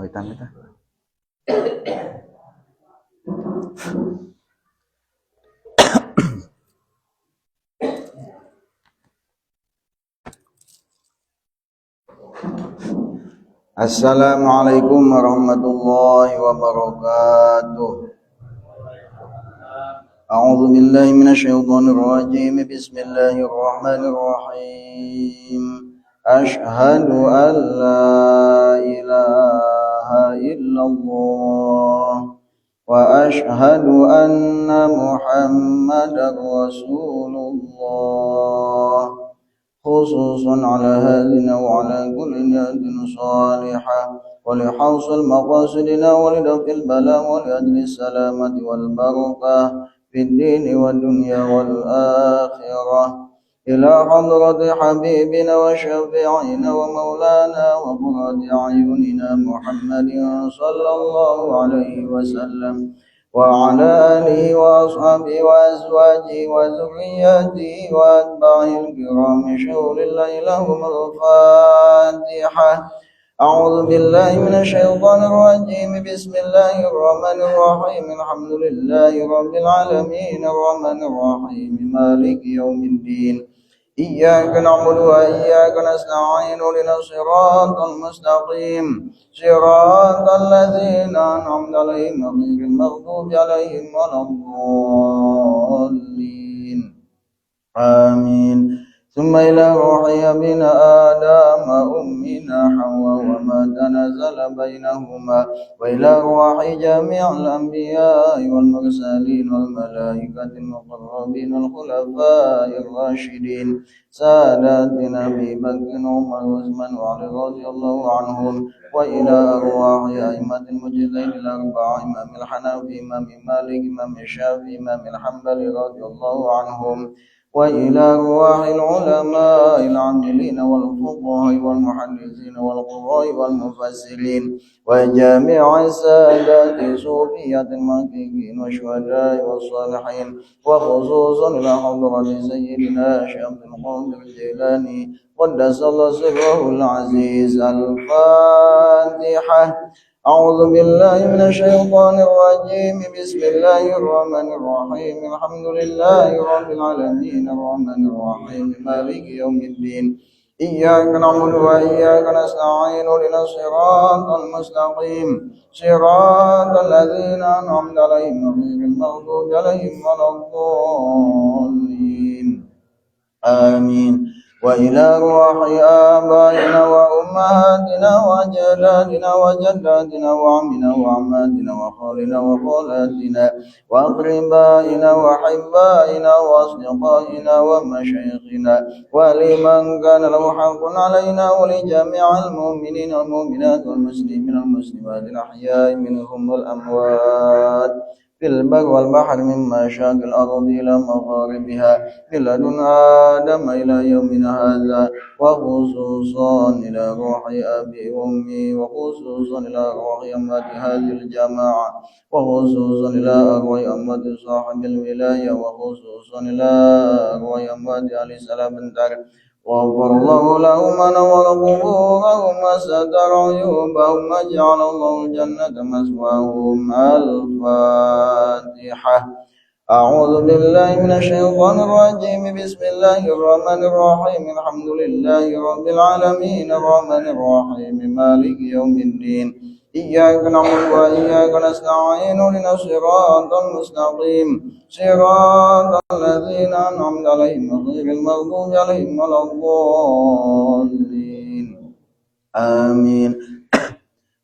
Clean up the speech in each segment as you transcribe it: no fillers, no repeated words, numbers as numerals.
Hitam eta. Assalamualaikum warahmatullahi wabarakatuh. A'udzu billahi minasyaitonir rajim. Bismillahirrahmanirrahim. Ashhadu an la ilaha illallah wa ashhadu anna Muhammadar Rasulullah. خصوصا على هذه وعلى كل نية صالحة ولحوصل مقاصدنا ولدفع البلاء ولأجل السلامة والبركة في الدين والدنيا والآخرة إلى حضرة حبيبنا وشفيعنا ومولانا وقرة أعيننا محمد صلى الله عليه وسلم وعلى آله وأصحابه وأزواجه وذرياته وأتباعه الكرام شهور الله لهم الفاتحة. أعوذ بالله من الشيطان الرجيم. بسم الله الرحمن الرحيم. الحمد لله رب العالمين الرحمن الرحيم مالك يوم الدين إياك نعبد وإياك نستعين اهدنا الصراط المستقيم صراط الذين أنعمت عليهم غير المغضوب عليهم ولا الضالين آمين. ثم إلى روح أبينا آدم أمنا حواء وما تنزل بينهما وإلى أرواح جميع الأنبياء والمرسلين والملائكة المقربين الخلفاء الراشدين ساداتنا أبي بكر وعمر وعثمان وعلي رضي الله عنهم وإلى أرواح أئمة المجتهدين الأربعة إمام الحنفي إمام مالك إمام الشافعي إمام الحنبلي رضي الله عنهم وإلى أرواح العلماء العاملين والفقهاء والمحدثين والقراء والمفسرين وجميع السادات صوفية المحققين والشهداء والصالحين وخصوصا إلى حضرة سيدنا شيخ عبد القادر الجيلاني قدس الله سره العزيز. الفاتحة. أعوذ بالله من الشيطان الرجيم. بسم الله الرحمن الرحيم. الحمد لله رب العالمين الرحمن الرحيم مالك يوم الدين إياك نعبد وإياك نستعين اهدنا الصراط المستقيم صراط الذين أنعمت عليهم غير المغضوب عليهم ولا الضالين آمين. وإلى أرواح آبائنا وأمهاتنا وأجدادنا وجداتنا وعمنا وعماتنا وخالنا وخالاتنا وأقربائنا وأحبائنا وأصدقائنا ومشايخنا ولمن كان له حق علينا ولجميع المؤمنين والمؤمنات والمسلمين والمسلمات الأحياء منهم والأموات في البر والبحر من مشاق الأرض إلى مغاربها من لدن آدم إلى يومنا هذا وخصوصا إلى روح أبي وأمي وخصوصا إلى روح أمة هذه الجماعة وخصوصا إلى أرواح أمة صاحب الولاية وخصوصا إلى أرواح أمة علي سلام بن وغفر الله لهم ونور قبورهم وستر عيوبهم وجعل الله الجنة مثواهم. الفاتحة. أعوذ بالله من الشيطان الرجيم. بسم الله الرحمن الرحيم. الحمد لله رب العالمين الرحمن الرحيم مالك يوم الدين إياك نعبد وإياك نستعين اهدنا الصراط المستقيم صراط الذين أنعمت عليهم غير المغضوب عليهم ولا الضالين آمين.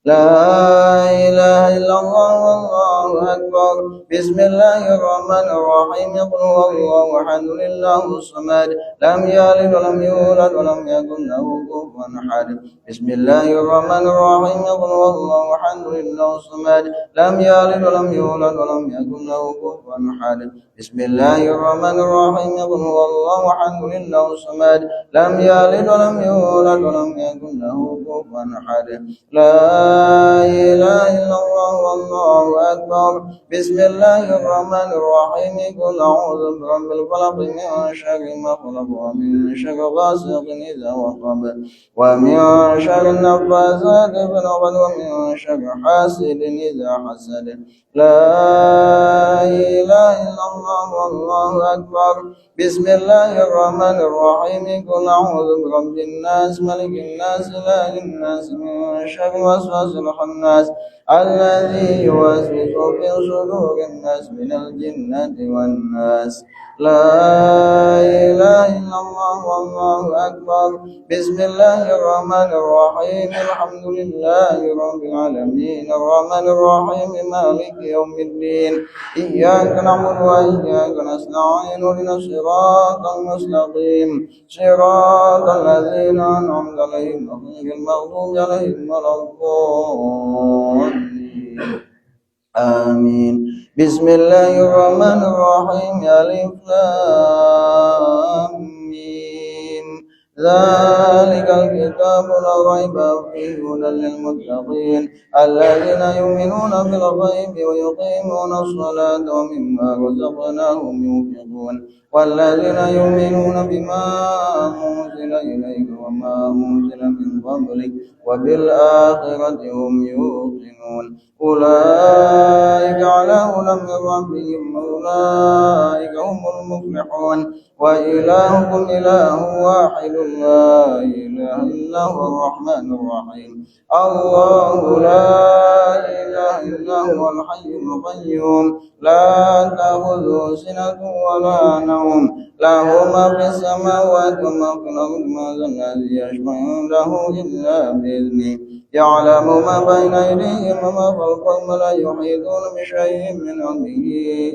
لا إله إلا الله والله أكبر. بسم الله الرحمن الرحيم. قل هو الله أحد الله الصمد لم يلد ولم يولد ولم يكن له كفوا أحد. بسم الله الرحمن الرحيم. قل هو الله أحد الله الصمد لم يلد ولم يولد ولم يكن له كفوا أحد. بسم الله الرحمن الرحيم. قل هو الله أحد الله الصمد لم يلد ولم يولد ولم يكن له كفوا أحد. لا إله إلا الله والله أكبر. بسم الله الرحمن الرحيم. قل أعوذ برب الفلق من شر ما خلق، ومن شر غاسق إذا وقب، ومن شر النفاثات في العقد، ومن شر حاسد إذا حسد. لا إله إلا الله والله أكبر. بسم الله الرحمن الرحيم. قل أعوذ برب الناس، ملك الناس، إله الناس، من شر الوسواس الخناس الذي يوسوس في صدور الناس من الجنة والناس. لا إله إلا الله والله أكبر. بسم الله الرحمن الرحيم. الحمد لله رب العالمين الرحمن الرحيم مالك يوم الدين. إياك نعبد وإياك نستعين. اهدنا الصراط المستقيم، صراط الذين أنعمت عليهم غير المغضوب عليهم ولا الضالين. آمين. بسم الله الرحمن الرحيم. ألف لام ميم. ذلك الكتاب لا ريب فيه هدى للمتقين الذين يؤمنون بالغيب ويقيمون الصلاة ومما رزقناهم ينفقون والذين يؤمنون بما أنزل إليك وما أنزل من قبلك وبالآخرة هم يوقنون. أولئك على هدى من ربهم أولئك هم المفلحون. وإلهكم إله واحد لا إله إلا هو الرحمن الرحيم. الله لا إله إلا هو الحي القيوم لا تأخذه سنة ولا نوم له ما في السماوات وما في الأرض. ما ذا الذي يشفع عنده إلا بإذنه يعلم ما بين أيديهم وما خلفهم ولا يحيطون بشيء من علمه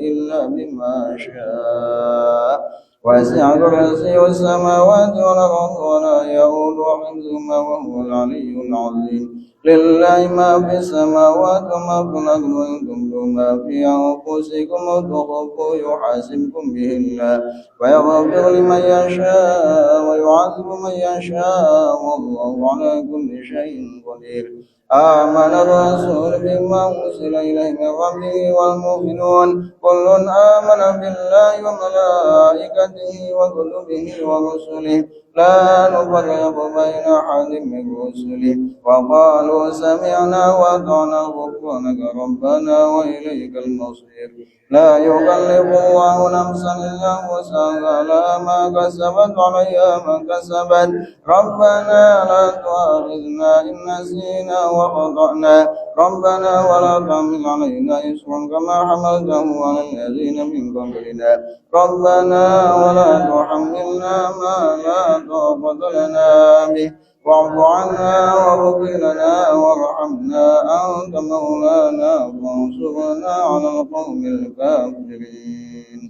إلا بما شاء. وسع كرسيه السماوات والأرض ولا يؤوده حفظهما وهو العلي العظيم. لله ما في السماوات وما في الأرض وإن تبدوا ما في أنفسكم أو تخفوه يحاسبكم به الله ويغفر لمن يشاء ويعذب من يشاء والله على كل شيء قدير. آمن الرسول بما أنزل إليه من ربه والمؤمنون كل آمن بالله وملائكته وكتبه ورسله لا نفرق بين أحد من رسله وقالوا سمعنا وأطعنا غفرانك ربنا وإليك المصير. لا يكلف الله نفسا إلا وسعها لها ما كسبت عليها ما كسبت. ربنا لا تؤاخذنا إن نسينا وأخطأنا. ربنا ولا تحمل علينا إصرا كما حملته على الذين من قبلنا. ربنا ولا تحملنا ما لا طاقة لنا به واعف عنا واغفر لنا وارحمنا أنت مولانا فانصرنا على القوم الكافرين.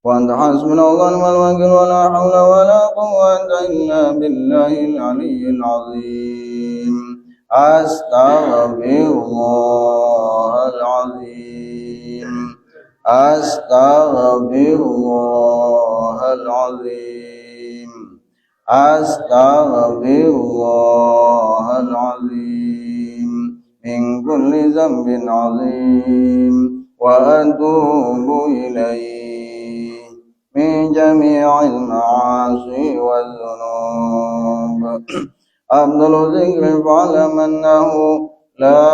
وأنت حسبنا الله ونعم الوكيل ولا حول ولا قوة إلا بالله العلي العظيم. أستغفر الله العظيم. أستغفر الله العظيم. أستغفر الله العظيم من كل ذنب عظيم وأتوب إليه من جميع المعاصي والذنوب. أفضل ذكر فاعلم أنه لا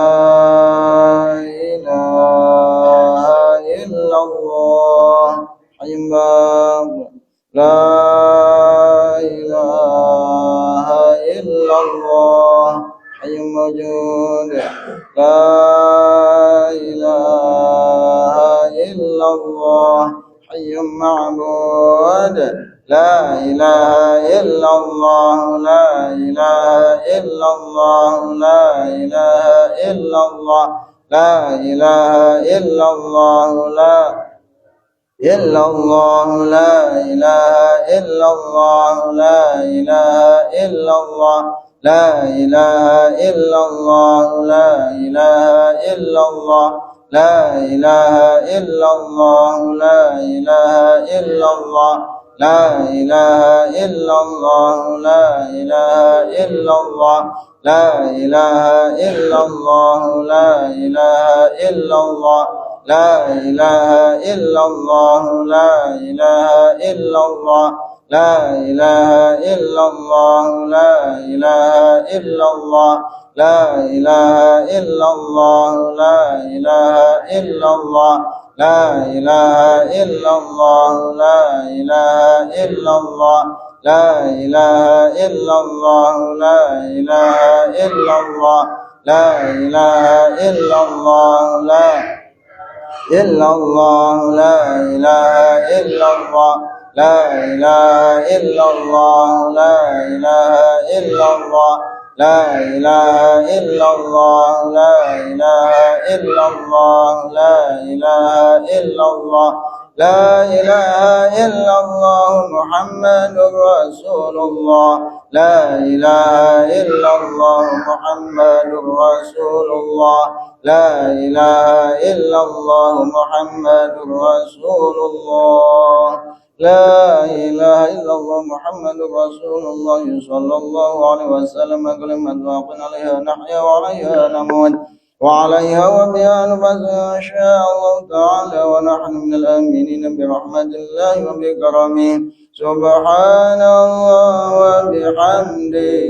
إله إلا الله حي باق. لا إله إلا الله حي موجود. لا إله إلا الله حي معبود. لا إله إلا الله لا إله إلا الله لا إله إلا الله لا إله إلا الله لا إلا الله لا إله إلا الله لا إله إلا الله لا إله إلا الله لا إله إلا الله لا إله إلا الله لا إله إلا الله لا إله إلا الله لا إله إلا الله لا إله إلا الله لا إله إلا الله لا إله إلا الله لا إله إلا الله لا إله إلا الله لا إله إلا الله لا إله إلا الله لا إله إلا الله لا إله إلا الله لا إله إلا الله لا إله إلا الله لا إله إلا الله لا إله إلا الله لا إلا الله لا إله إلا الله لا إله إلا الله لا إله إلا الله لا إله إلا الله لا إله إلا الله لا إله إلا الله لا إله إلا الله محمد رسول الله لا إله إلا الله محمد رسول الله لا إله إلا الله محمد رسول الله لا إله إلا الله محمد رسول الله صلى الله عليه وسلم. كلمة باق عليها نحيا وعليها نموت وعليها وبها نبعث إن شاء الله تعالى ونحن من الآمنين برحمة الله وبكرمه. سبحان الله وبحمده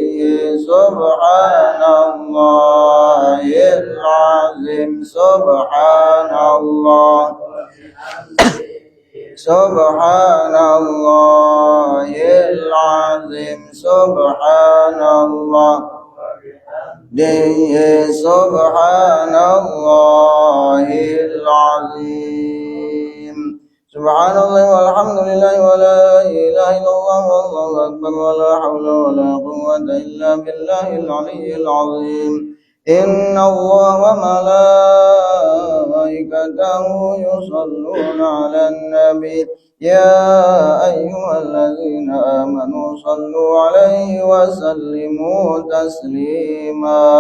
سبحان الله العظيم سبحان الله سبحان الله العظيم سبحان الله سبحان الله العظيم. سبحان الله والحمد لله ولا إله إلا الله والله أكبر ولا حول ولا قوة إلا بالله العلي العظيم. إن الله وملائكته يصلون على النبي يا أيها الذين آمنوا صلوا عليه وسلموا تسليما.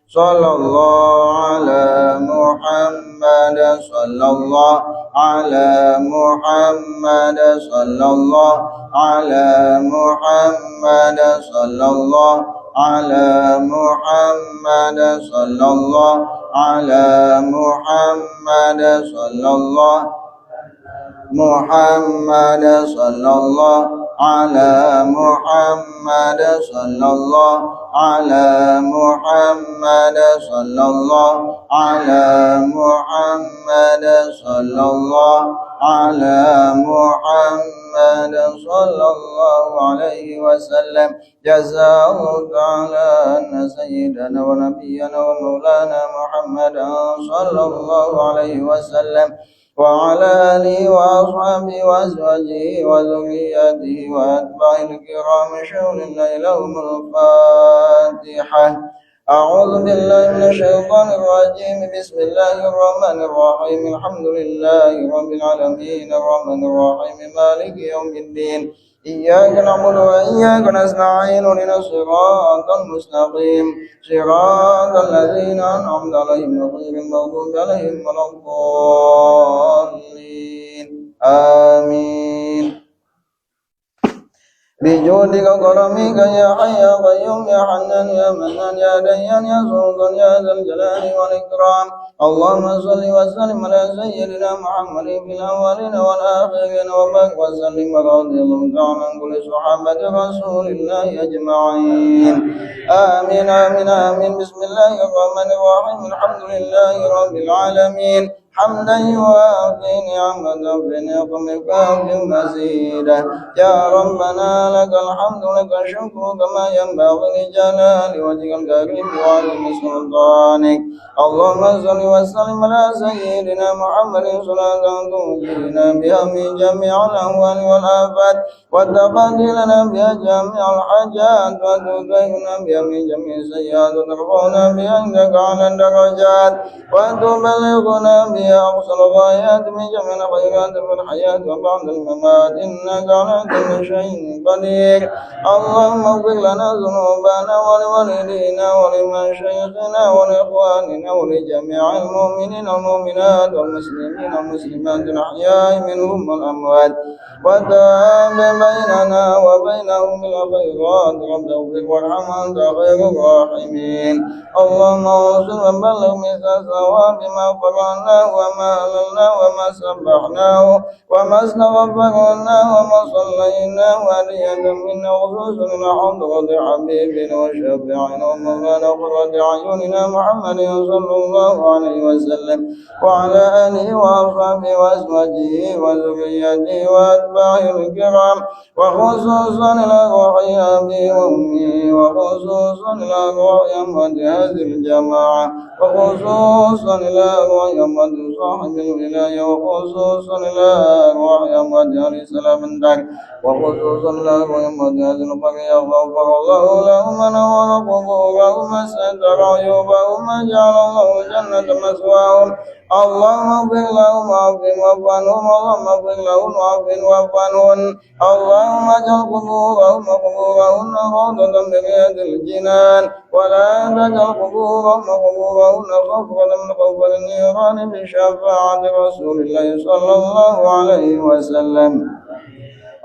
صلى الله على محمد صلى الله على محمد صلى الله على محمد صلى الله على محمد صلى الله على محمد صلى الله محمد صلى الله على محمد صلى الله على محمد صلى الله على محمد صلى الله على محمد صلى الله عليه وسلم. جزاه الله تعالى أن سيدنا ونبينا ومولانا محمدا صلى الله عليه وسلم وعلى آله وأصحابه وأزواجه وذرياته وأتباعه الكرام شهر الله لهم الفاتحة. أعوذ بالله من الشيطان الرجيم. بسم الله الرحمن الرحيم. الحمد لله رب العالمين الرحمن الرحيم مالك يوم الدين إياك نعبد وإياك نستعين اهدنا الصراط المستقيم صراط الذين أنعمت عليهم غير المغضوب عليهم ولا الضالين. آمين. بجودك وكرمك يا حي يا قيوم يا حنان يا منان يا ديان يا سلطان يا ذا الجلال والإكرام. اللهم صل وسلم على سيدنا محمد في الأولين والآخرين وبارك وسلم ورضي الله تعالى عن كل صحابة رسول الله أجمعين. آمين آمين آمين. بسم الله الرحمن الرحيم. الحمد لله رب العالمين حمدا يوافي نعمته بنعمك مزيدا. يا ربنا لك الحمد لك الشكر كما ينبغي لجلال وجهك الكريم وعظيم سلطانك. اللهم صل وسلم على سيدنا محمد صلاة تنجينا بها من جميع الأهوال والآفات وتقضي لنا بها جميع الحاجات وتطهرنا بها من جميع السيئات وترفعنا بها عندك على الدرجات وتبلغنا بها بها أقصى الغايات من جميع الخيرات في الحياة وبعد الممات، إنك على كل شيء قدير. اللهم اغفر لنا ذنوبنا ولوالدينا ولمشايخنا ولإخواننا ولجميع المؤمنين والمؤمنات والمسلمين والمسلمات الأحياء منهم والأموات، وتاب بيننا وبينهم بالخيرات. رب اغفر وارحم أنت خير الراحمين. اللهم انصر وبلغ مثل ثواب ما قرأناه وما أهللناه وما سبحناه وما استغفرناه وما صليناه هدية منا، خصوصا إلى حضرة حبيبنا وشفيعنا ومولانا قرة أعيننا محمد صلى الله عليه وسلم، وعلى آله وأصحابه وأزواجه وذريته وأتباعه الكرام، وخصوصا إلى روح أبي وأمي، وخصوصا إلى روح أمة هذه الجماعة، وخصوصا إلى روح أمة صاحب الولاية، وخصوصا إلى روح أمة أهل سلام الدار، وخصوصا إلى روح أمة هذه القرية. غفر الله لهم ونور قبورهم وستر عيوبهم وجعل الله الجنة مثواهم. اللهم اغفر لهم وعافهم واعف عنهم. اللهم اغفر لهم وعافهم واعف عنهم. اللهم اجعل قبورهم وقبورهن روضة من رياض الجنان، ولا تجعل قبورهم وقبورهن حفرة من حفر النيران، بشفاعة رسول الله صلى الله عليه وسلم.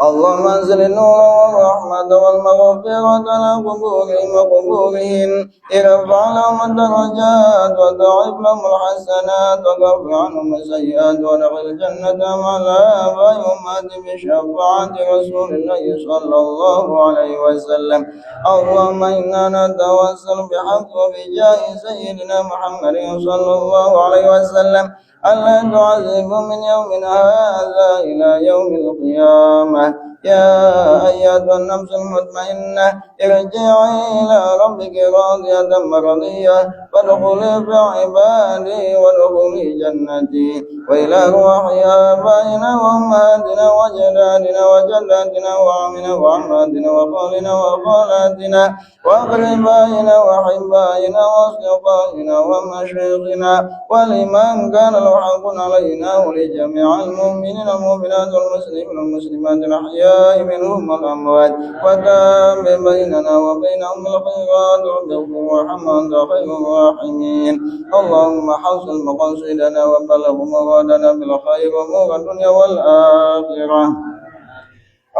اللهم انزل النور والرحمة والمغفرة على قبورهم وقبورهن، ارفع لهم الدرجات وضاعف لهم الحسنات وكفر عنهم السيئات، وادخل الجنة مع الآباء والأمهات بشفاعة رسول الله صلى الله عليه وسلم. اللهم إنا نتوسل بحق وبجاه سيدنا محمد صلى الله عليه وسلم ألا تعذب من يومنا هذا إلى يوم القيامة. يا أيتها النفس المطمئنة ارجعي إلى ربك راضية مرضية، فادخلي في عبادي وادخلي جنتي. وإلى أرواح آبائنا وأمهاتنا وجدادنا وجداتنا وعمنا وعماتنا وخالنا وخالاتنا وأقربائنا وأحبائنا وأصدقائنا ومشايخنا ولمن كان له حق علينا، ولجميع المؤمنين والمؤمنات والمسلمين والمسلمات الأحياء منهم والأموات، وتاب بيننا وبينهم بالخيرات. رب اغفر وارحم أنت خير الراحمين. اللهم حصل مقاصدنا وبلغ مرادنا بالخير وأمور الدنيا والآخرة.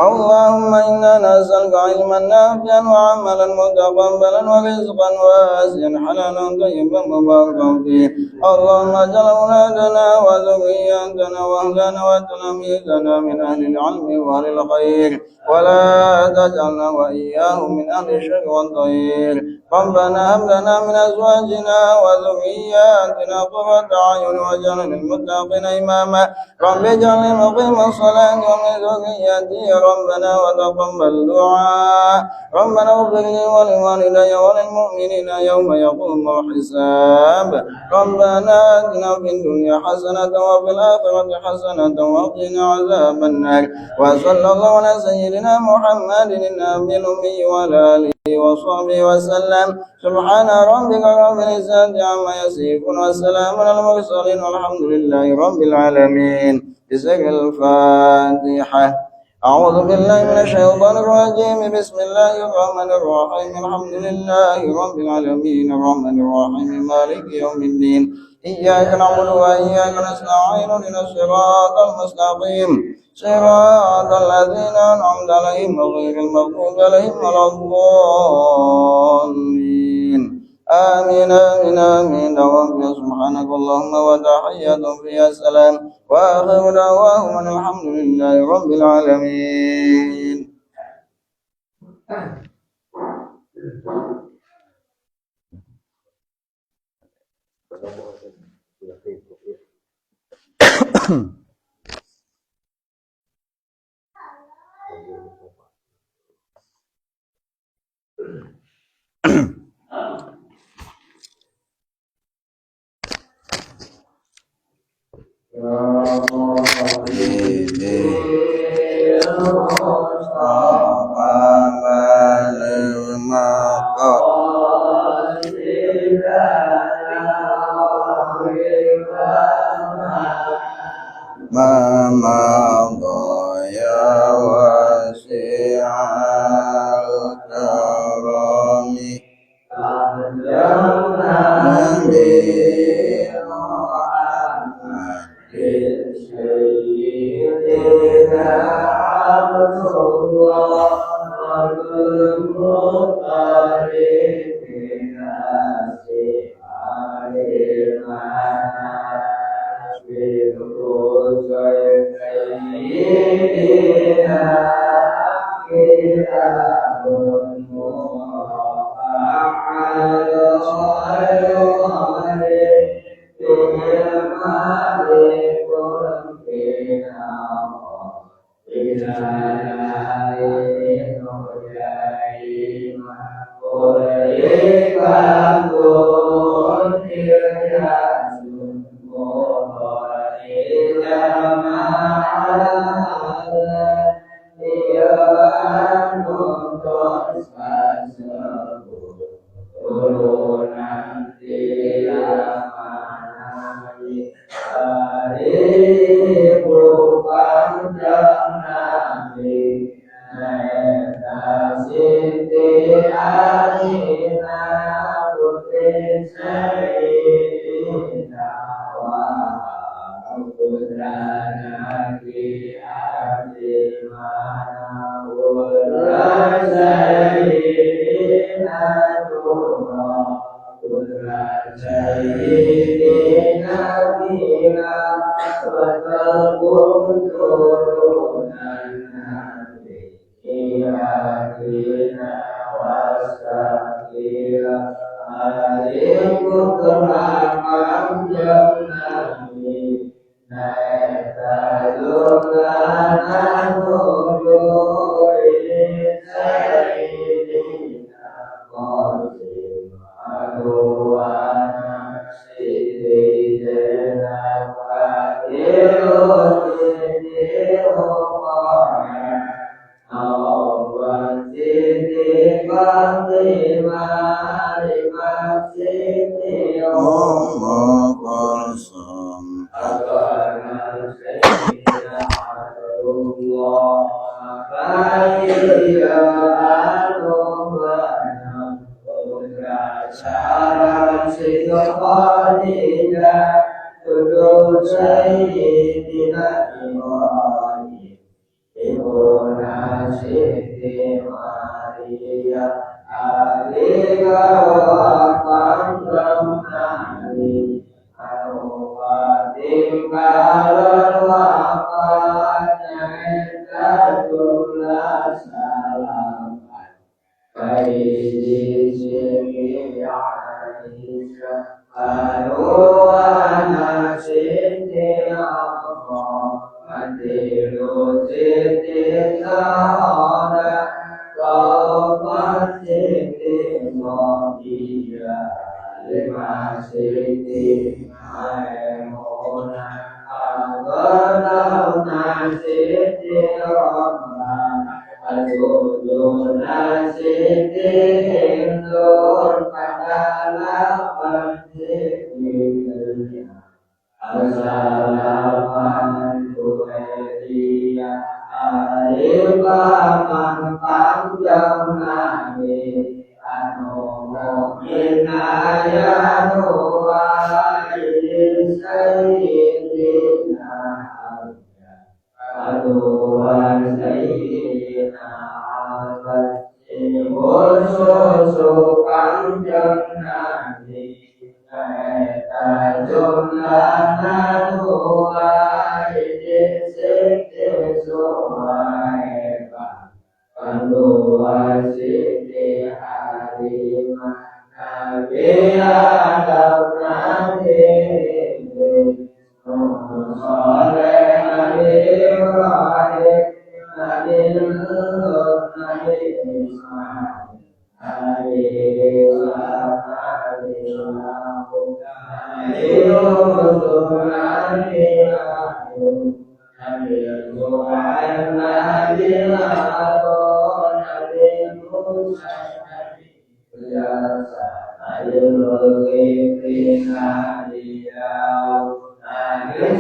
اللهم إنا نسألك علما نافعا وعملا متقبلا ورزقا واسعا حلالا طيبا مباركا فيه. اللهم اجعل أولادنا وذرياتنا وأهلنا وتلاميذنا من أهل العلم وأهل الخير، ولا تجعلنا وإياهم من أهل الشر والضير. ربنا هب لنا من أزواجنا وذرياتنا قرة أعين واجعلنا للمتقين إماما. رب اجعلني مقيم الصلاة ومن ذريتي ربنا وتقبل دعاء. ربنا اغفر لي ولوالدي وللمؤمنين يوم يقوم الحساب. ربنا آتنا في الدنيا حسنة وفي الآخرة حسنة وقنا عذاب النار. وصلى الله على سيدنا محمد النبي الأمي وعلى آله وصحبه وسلم. سبحان ربك رب العزة عما يصفون، وسلام على المرسلين، والحمد لله رب العالمين. بسر الفاتحة. أعوذ بالله من الشيطان الرجيم. بسم الله الرحمن الرحيم. الحمد لله رب العالمين الرحمن الرحيم مالك يوم الدين. إياك نعبد وإياك نستعين. اهدنا الصراط المستقيم، صراط الذين أنعمت عليهم غير المغضوب عليهم ولا الضالين. آمين آمين آمين. رب سبحانك اللهم وتحية فيها السلام، وآخر دعواهم أن الحمد لله رب العالمين. ما مضى يا واسع الكرم نبي محمد سيدنا عبد الله المطلب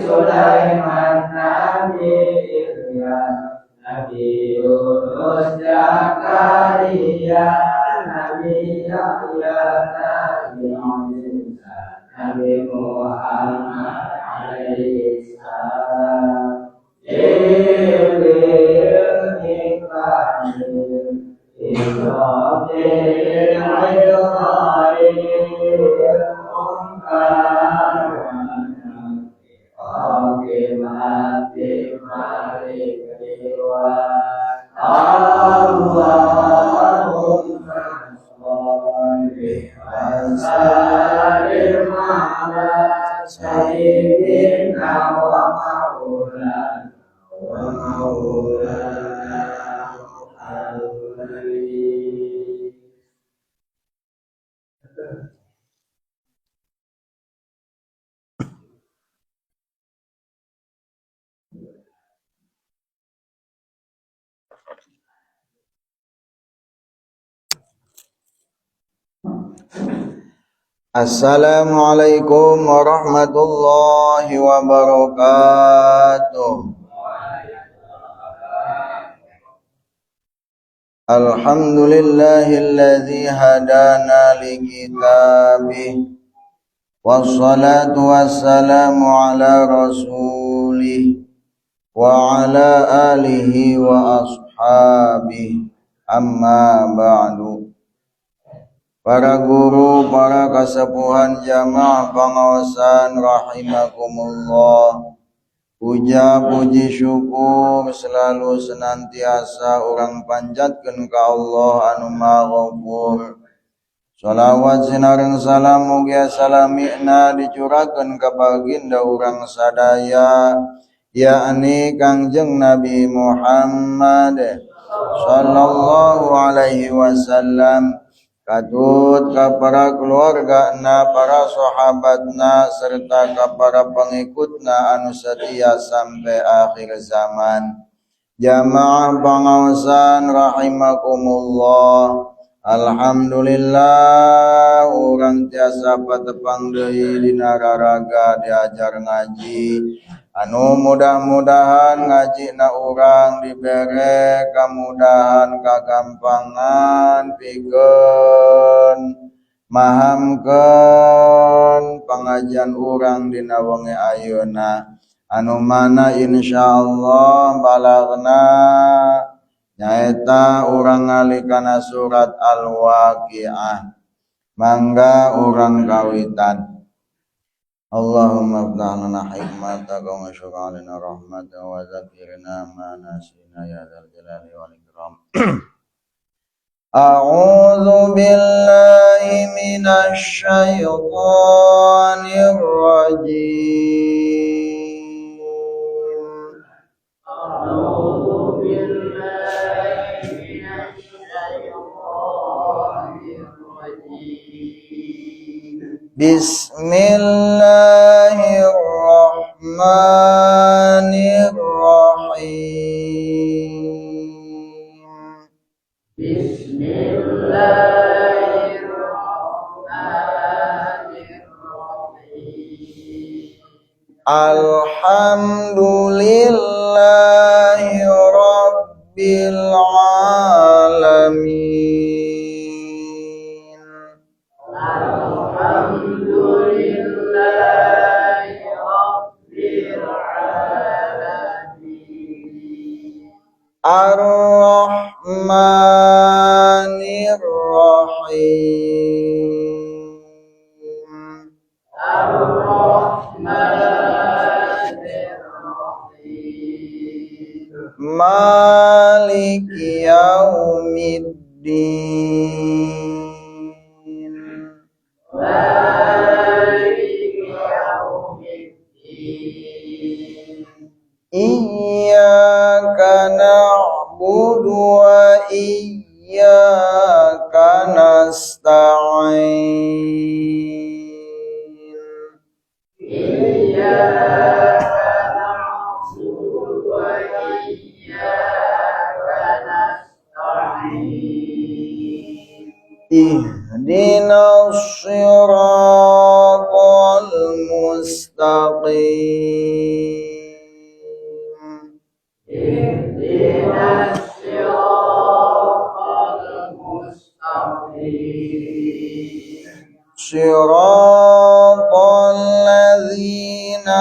Sulaiman. Yahya, Nabi Yunus, Zakaria, Nabi Yahya, Nabi Isa, Nabi Muhammad alaihi salam. Jibril, Mikail, Israfil, Azrail, Munkar, Allahumma sholli wa sallim ala sayyidina wa maulana Muhammad. Assalamualaikum warahmatullahi wabarakatuh. Alhamdulillahilladzi hadana likitabih, wassalatu wassalamu ala rasulih wa ala alihi wa ashabihi, amma ba'du. Para guru, para kasepuhan jamaah pengawasan rahimakumullah. Puja puji syukur selalu senantiasa urang panjatkeun ka Allah anu Maha Ghafur. Salawat sinareng salam mugia salamina dicurahkeun ka baginda urang sadaya, yakni Kangjeng Nabi Muhammad sallallahu alaihi wasallam, katut ka para keluargana, para sahabatna, serta ka para pengikutna anu setia sampai akhir zaman. Jamaah pengawasan rahimakumullah. Alhamdulillah urang tiasa patepang deui dina raraga diajar ngaji. Anu mudah-mudahan ngajina urang dibere kamudahan kagampangan pikeun mahamkeun pangajian urang dina wengi ayeuna, anu mana insyaallah balagna nyaeta urang ngalikana surat Al-Waqiah. Mangga urang kawitan. Allahumma aftah lana hikmataka wa anshur alaina rahmataka wa dzakirna ma nasina ya dzal jalali wal ikram. A'udzu billahi minasy syaithanir rajim. A'udzu billahi minasy syaithanir rajim. Bismillahirrahmanirrahim. Bismillahirrahmanirrahim. Alhamdulillahi rabbil alamin. Alhamdulillahi rabbil alamin. Ar-Rahmanir Rahim. Ar-Rahmanir Rahim. Maliki yaumiddin. Maliki yaumiddin. Iyyaka na'budu wa iyyaka nasta'in. Iyyaka na'budu wa iyyaka nasta'in. Ihdinas siratal mustaqim. Ihdinas siratal mustaqim. Siratal ladzina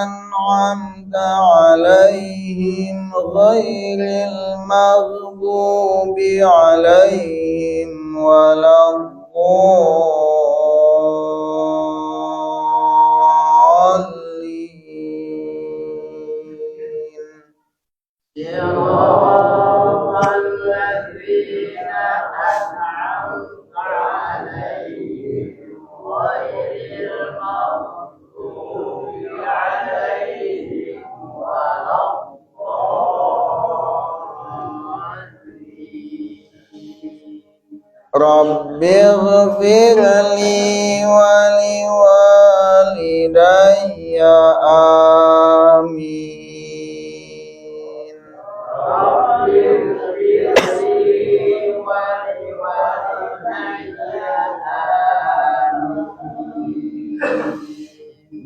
an'amta 'alaihim ghairil maghdubi 'alaihim waladdallin. Siratal ladzina an'amta 'alaihim ghairil maghdubi 'alaihim waladdallin. Rabbighfir li wa liwalidayya amin. Rabbighfir li wa liwalidayya amin.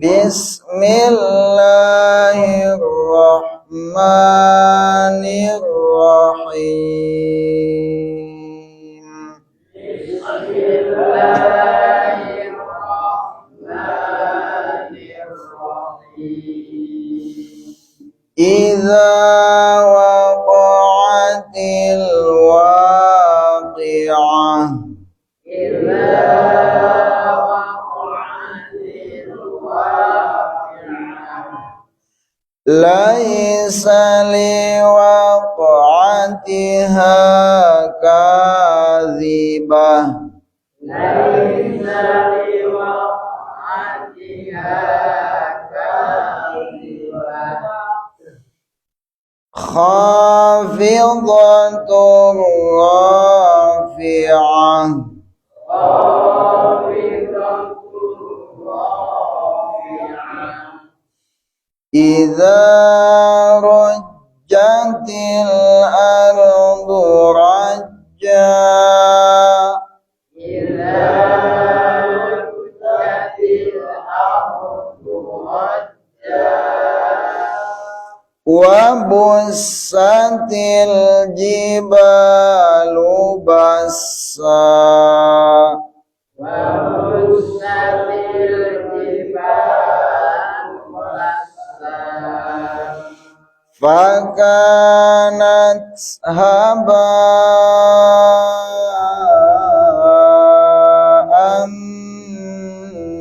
Bismillahirrahmanirrahim. Bismillahirrahmanirrahim. Idza waqa'atil waqi'ah. Idza waqa'atil waqi'ah. Laisa liwaqa'atiha kadzibah. Laisa liwaqa'atiha kadzibah. Khafidhatur rafi'ah. Khafidhatur rafi'ah. Idza rujjatil ardu rajja. Idza rujjatil ardu rajja. Wa bussatil jibalu bassa. Wa bussatil jibalu bassa. Fakanat haba'an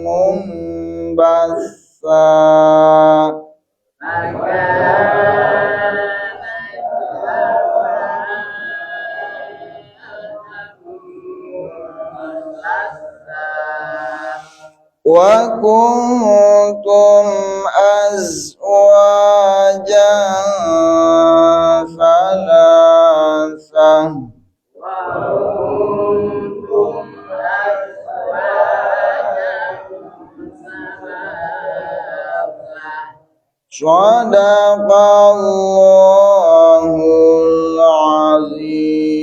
munbatha. Fakanat haba'an munbatha. Wa kuntum azwajan thalatha. Wa kuntum azwajan thalatha. Shadaqallahul azim.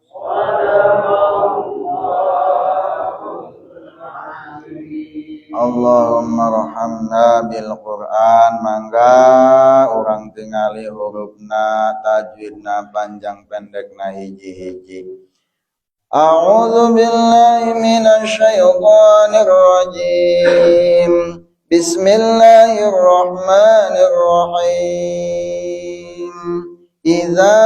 Shadaqallahul azim. Allahumma arhamna bil Qur'an. Mangga urang tingali hurufna, tajwidna, panjang pendekna hiji-hiji. A'udzu billahi minasyaitonir rajim. Bismillahirrahmanirrahim. Iza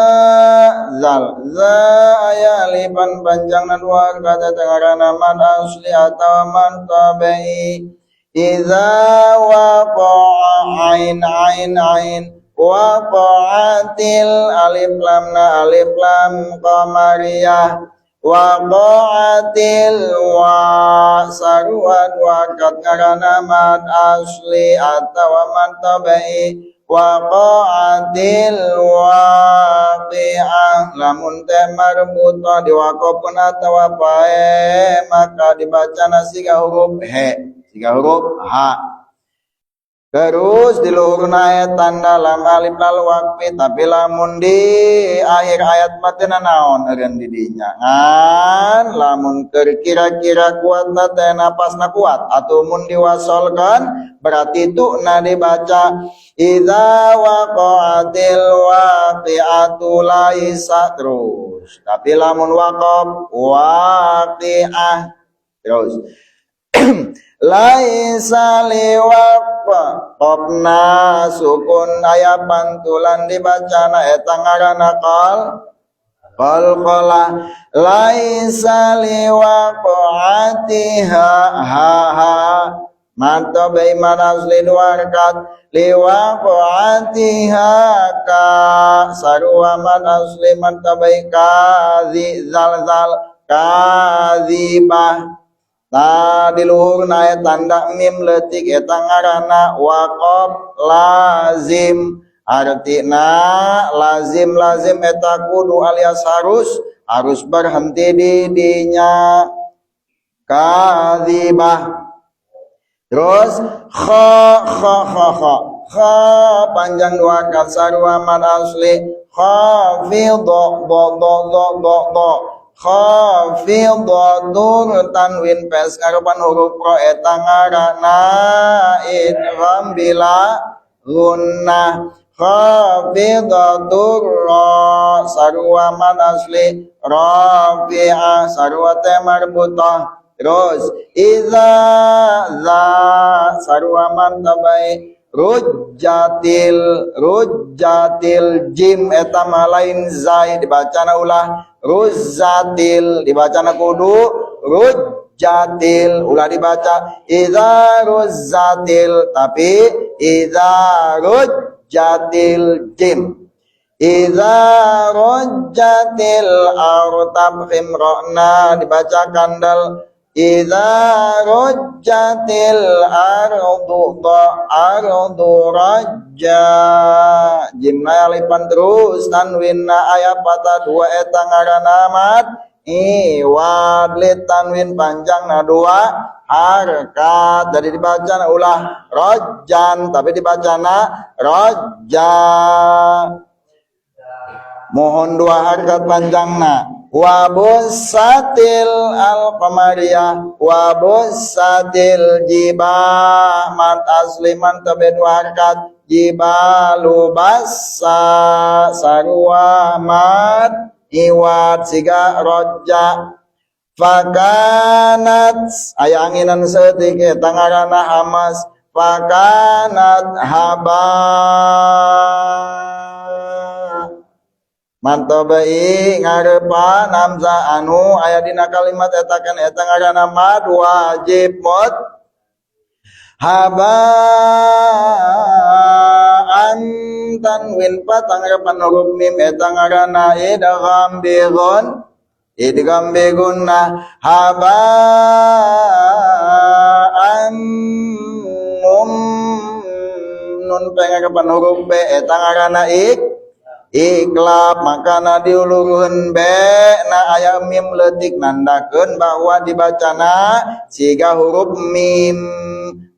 zal za aya alifan panjangna dua kata tengarana man asli atawa man tabi'i. Iza waqa'a ain ain ain waqa'atil alif lam na alif lam qamariyah waqa'atil wa sarua dua kat ngarana mad asli atawa man tabi'i waqa'atil waqi'ah lamun teh marbutah diwaqofkeun atawa pae maka dibacana siga huruf he siga huruf ha. Terus di luhurna ayat tanda lam alif lal waqfi, tapi lamun di akhir ayat mah teu naon eureun di dinya. Ngan lamun keur kira-kira kuatna teh napasna kuat atau mun diwasolkeun berarti itu na dibaca idza waqa'atil waqi'atu laisa terus. Tapi lamun waqaf waqi'ah terus. Laisa liwaq qafna sukun aya pantulan dibacana eta ngaranna qalqalah. Laisa liwaqatiha ha ha mata baiman asli dua rakaat liwaqatiha ka sarua man asli mata bai kazi zal zal kadzibah. Nah, di luhurna aya tanda mim leutik eta ngaranna waqaf lazim. Artina lazim lazim eta kudu alias harus harus berhenti di dinya kadzibah. Terus kha kha kha kha kha panjang dua kali sarua mad asli khafidha do do do do do khafidhatur tanwin pes ngarupan huruf ro eta ngaranna idgham bila gunnah. Khafidhatur ra sarua mad asli rafi'ah sarua teh marbutah. Terus iza za sarua mad tabai rujjatil rujjatil jim eta mah lain zai dibacana ulah ruzzatil dibacana kudu rujjatil ulah dibaca iza ruzzatil tapi iza rujjatil jim. Iza rujjatil artab khimrona dibaca kandal. Iza rujjatil ardu ta ardu rajja jimna alipan terus tanwinna aya patah dua eta ngaranna mad iwad li tanwin panjangna dua harkat jadi dibacana ulah rajjan tapi dibacana rajja mohon dua harkat panjangna. Wabusatil al-qamariyah wabusatil jiba mat asli man tabe dua harkat jibalu basa sarua mat iwat siga roja fakanat aya anginan saeutik eta ngaranna hamas fakanat haba mantobai ngarepan hamzah anu aya dina kalimat eta kan eta ngaranna mad wajib mut haba an tanwin patang ngarepan huruf mim eta ngaranna idgham bi ghun idgham bi gunnah haba an mum nun pengarepan huruf b eta ngaranna ik iklab makana diuluruheun be na aya mim leutik nandakeun bahwa dibacana siga huruf mim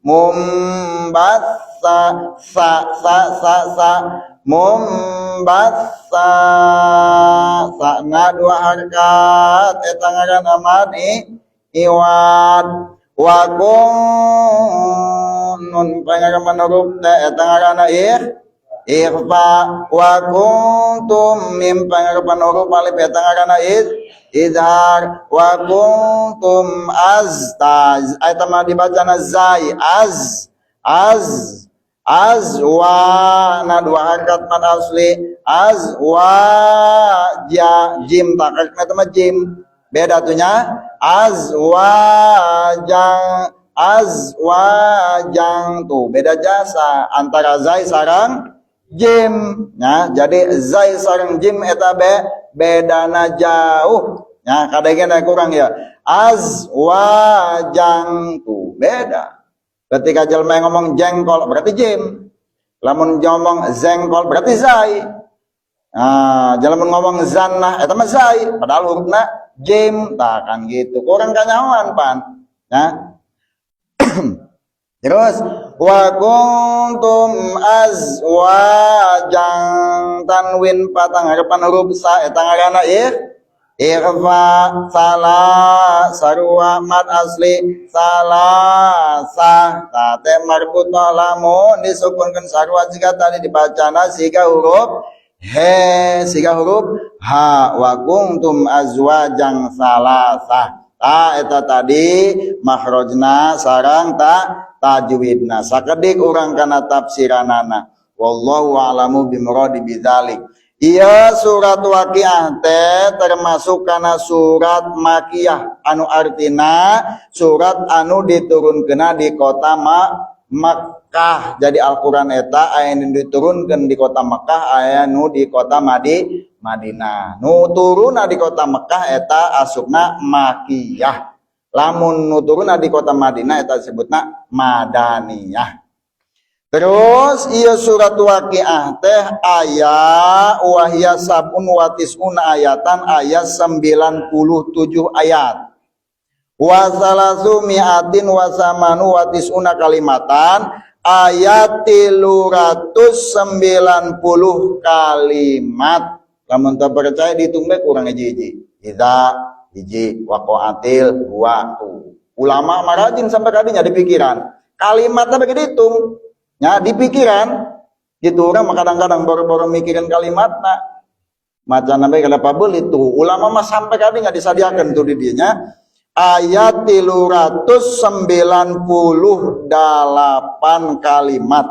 mumbasa sa sa sa sa mumbasa sa na dua harkat eta ngaranna mad iwad wa kun nun pangarepan huruf ta eta ngaranna ikhfa wa kuntum mim pangarepan huruf alif eta ngaranna izhar wa kuntum aztaz eta mah dibacana zai az az azwa na dua harkat mad asli azwa ja jim takakna eta mah jim beda tuhnya azwajang azwajang tuh beda jasa antara zai sareng jim ya. Jadi zai sareng jim eta be bedana jauh ya, kadang-kadang kurang ya azwajang tuh beda. Ketika jelema ngomong jengkol berarti jim, lamun ngomong zengkol berarti zai. Nah, jelema ngomong zannah eta mah zai padahal hurufna jim, tah kan gitu. Kurang kanyahoan pan ya. Terus Wa kuntum azwajan, tanwin patang harapan huruf sa eta ngaranna ikhfa. Salah sarua mad asli salasa, ta teh marbutah, lamun disukunkeun sarua jika tadi dibacana siga huruf he, siga huruf ha. Wa kuntum azwajan salasa. Ta eta tadi makhrajna sareng ta tajwidna. Sakedik urang kana tafsiranana. Wallahu a'lamu bimuradi bidzalik. Iya, surat Waqiah teh termasuk kana surat Makiyah, anu artina surat anu diturunkeun di kota Makkah. Jadi Al-Qur'an eta aya nu diturunkeun di kota Makkah, aya nu di kota Madinah. Nu turunna di kota Makkah eta asupna Makiyah. Lamun nu turunna di kota Madinah eta disebutna Madaniyah. Terus iya, surat Waqiah teh aya wahya sabun wa tis'una ayatan, ayat 97 ayat. Wa salasu mi'atin wa samanu wa tis'una kalimatan, ayat 390 kalimat. Lamun teu percaya dihitung bae kurang hiji-hiji. Idza hiji, waqa'atil dua tuh. Ulama mah rajin sampai kadinya di pikiran. Kalimatnya begitu dihitung. Ya, di pikiran gitu. Orang mah kadang-kadang baru-baru mikirin kalimatna. Maca sampai kenapa beli tuh. Ulama mah sampai kali nggak disadiakan tuh di dinya. Ayat 398 kalimat.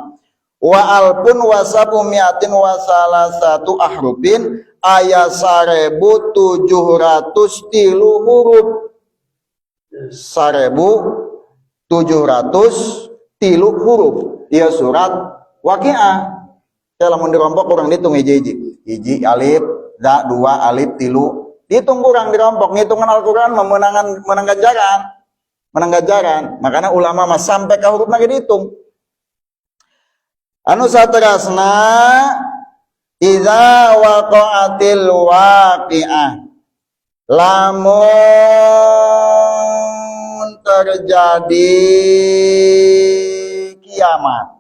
Wa alfun wa sabu miatin wa salah satu ahrufin, ayat 1703 huruf. 1703 huruf. Iya, surat Waqiah. Ya, lamun dirompok kurang dihitung hiji-hiji. Hiji alif, da dua alif, tilu. Dihitung kurang dirompok, ngitungan Al-Qur'an memenangan menang ganjaran. Menang ganjaran. Makanya ulama mah sampai ke huruf lagi dihitung. Anu saterasna, idza waqa'atil waqi'ah. Lamun terjadi kiamat.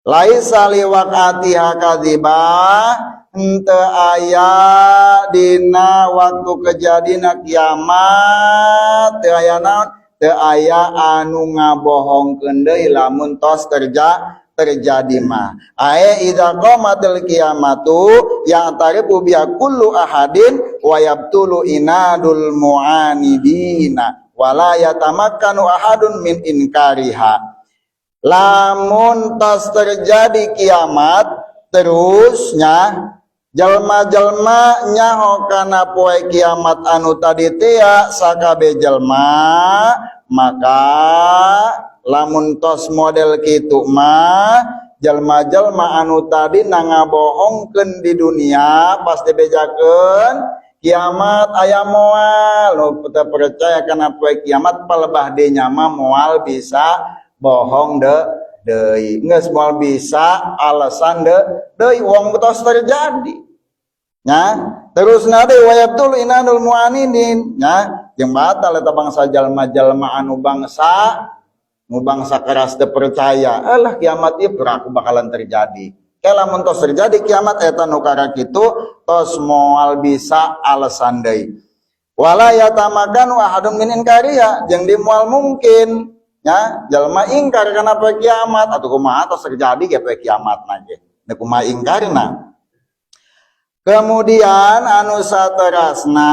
Laisa liwaqatiha kadzibah, henteu aya dina waktu kejadian kiamat teu aya naon, teu aya anu ngabohongkeun deui lamun tos terjadi mah. Ae idza qamatil qiyamatu ya'tarifu biha kullu ahadin wa yabtulu inadul mu'anidina wala yatamakkanu ahadun min inkariha. Lamun tos terjadi kiamat, terusnya jalma-jalma nyaho kana poe kiamat anu tadi tea sakabe jalma, maka lamun tos model kitu mah jalma-jalma anu tadi ngabohongkeun di dunia pas dibejakeun kiamat aya moal, nu teu percaya kana poe kiamat, palebah dinya mah moal bisa bohong de deui, geus moal bisa alasan de deui, wong tos terjadi nya. Terus nade wa yabtul inanul muanidin nya, jeung batal eta bangsa jalma-jalma anu bangsa nu bangsa keras teu percaya, alah, kiamat ieu piraku bakalan terjadi. Ke lamun tos terjadi kiamat eta nu kitu tos moal bisa alasan deui. Wala yatamakkanu ahadun min inkariha, jeung di moal mungkin nya jalma ingkar kana poe kiamat. Atuh kumaha, tos terjadi ge poe kiamat mah ge, kumaha ingkarna? Kemudian anu saterasna,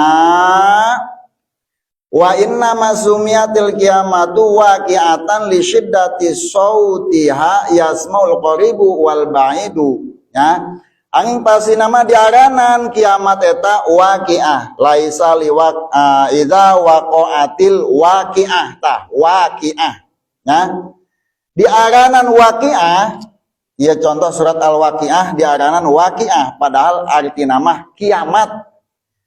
wa inna masumiyatil kiamatu waqi'atan li syiddati sautiha yasmaul qaribu wal ba'idu ya. Angin pasti nama diaranan kiamat eta waqiah, laisa liwaq idza waqa'atil waqiah, tah waqiah ya diaranan waqiah ya. Contoh surat Al-Waqiah diaranan waqiah, padahal arti nama kiamat.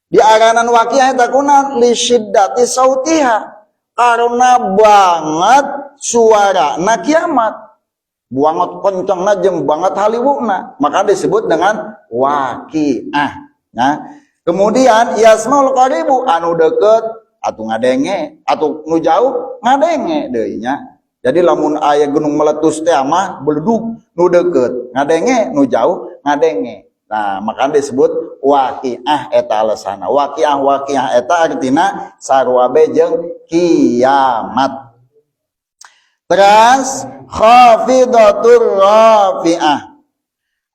Diaranan waqiah eta kunaon? Li syiddati sautiha, karena banget suara na kiamat, banget kencangna jeung banget haliwuna, maka disebut dengan waqiah. Nah, kemudian yasmaul qaribu, anu deket atuh ngadenge, atuh nu jauh ngadenge deui nya. Jadi lamun aya gunung meletus teh mah beledug, nu deukeut ngadenge, nu jauh ngadenge. Nah, makanya disebut waqiah eta alasana. Waqiah waqiah eta artina sarua be jeung kiamat. Terus khafidatur rafi'ah,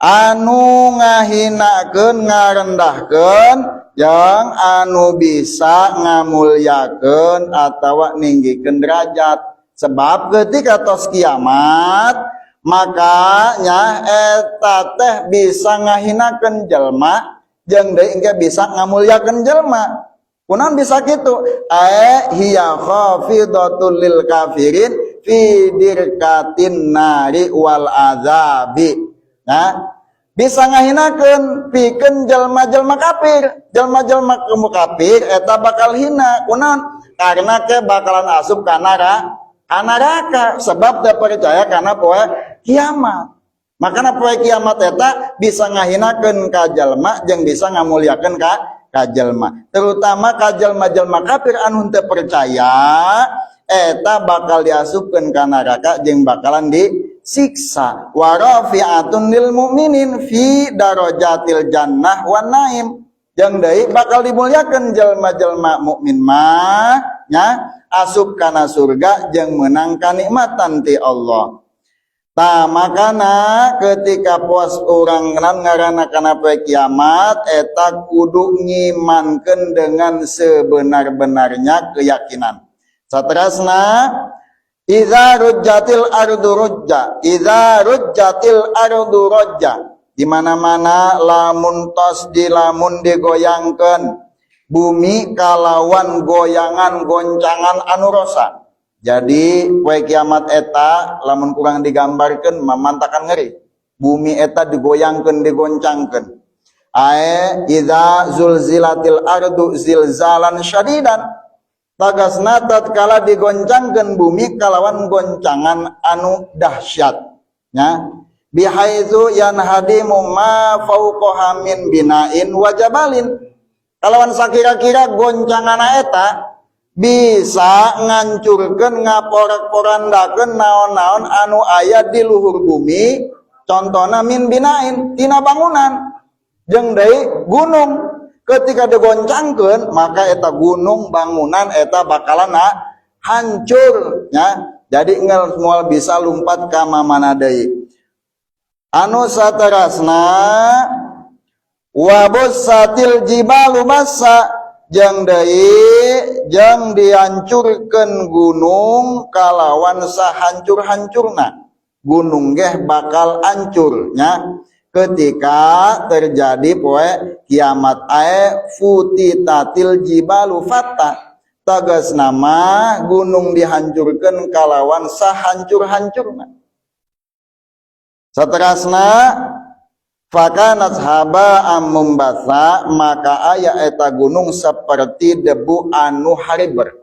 anu ngahinakeun ngarendahkeun yang anu bisa ngamulyakeun atawa ninggikeun derajat. Sebab ketika tos kiamat maka nya eta teh bisa ngahinakeun jelma jeung deui engke bisa ngamulyakeun jelma. Kunaon bisa kitu? Ae hiya khafidatul lil kafirin fi dirkatin nari wal azabi. Nah, bisa ngahinakeun pikeun jelma-jelma kafir. Jelma-jelma kemu kafir eta bakal hina. Kunaon? Karena ke bakalan asup ka neraka sebab teu percaya kana poe kiamat. Makana poe kiamat eta bisa ngahinakeun ka jelma jeung bisa ngamulyakeun ka jelma. Terutama ka jelma-jelma kafir anu teu percaya eta bakal diasupkeun ka neraka jeung bakalan disiksa. Wa rafi'atun lil mu'minin fi darajatil jannah wan naim. Jeung deui bakal dimuliakeun jelma-jelma mukmin mah nya asup kana surga jeung meunang kanikmatan ti Allah. Tah makana ketika pos urang ngaranna kana poe kiamat eta kudu ngimankeun dengan sebenar-benarnya keyakinan. Saterasna idza rujjatil ardu rujja, idza rujjatil ardu rujja. Di mana-mana lamun tos di lamun digoyangkeun bumi kalawan goyangan goncangan anu rosa. Jadi poe kiamat eta lamun kurang digambarkeun mamantakan ngeri. Bumi eta digoyangkeun digoncangkeun. Ae idza zulzilatil ardu zilzalan syadidan. Tagasna tatkala digoncangkeun bumi kalawan goncangan anu dahsyat. Nya bihaitsu yanhadimu ma fawqaha min bina'in wa jabalin. Kalawan sakira-kira goncangan eta bisa ngancurkeun ngaporak-porandakeun naon-naon anu aya di luhur bumi, contohna min binain tina bangunan jeung deui gunung. Ketika digoncangkeun maka eta gunung bangunan eta bakalan hancur nya. Jadi ngel moal bisa lumpat ka mamana deui. Anu saterasna wabussatil jibalu bassa, jeung deui jeung dihancurkeun gunung kalawan sahancur-hancurna. Gunung geh bakal hancur nya ketika terjadi poe kiamat. Ae futitatil jibalu fatta, tegas nama gunung dihancurkeun kalawan sahancur-hancurna. Saterasna fakanat haba'am mumbatha, maka aya eta gunung seperti debu anu hariber.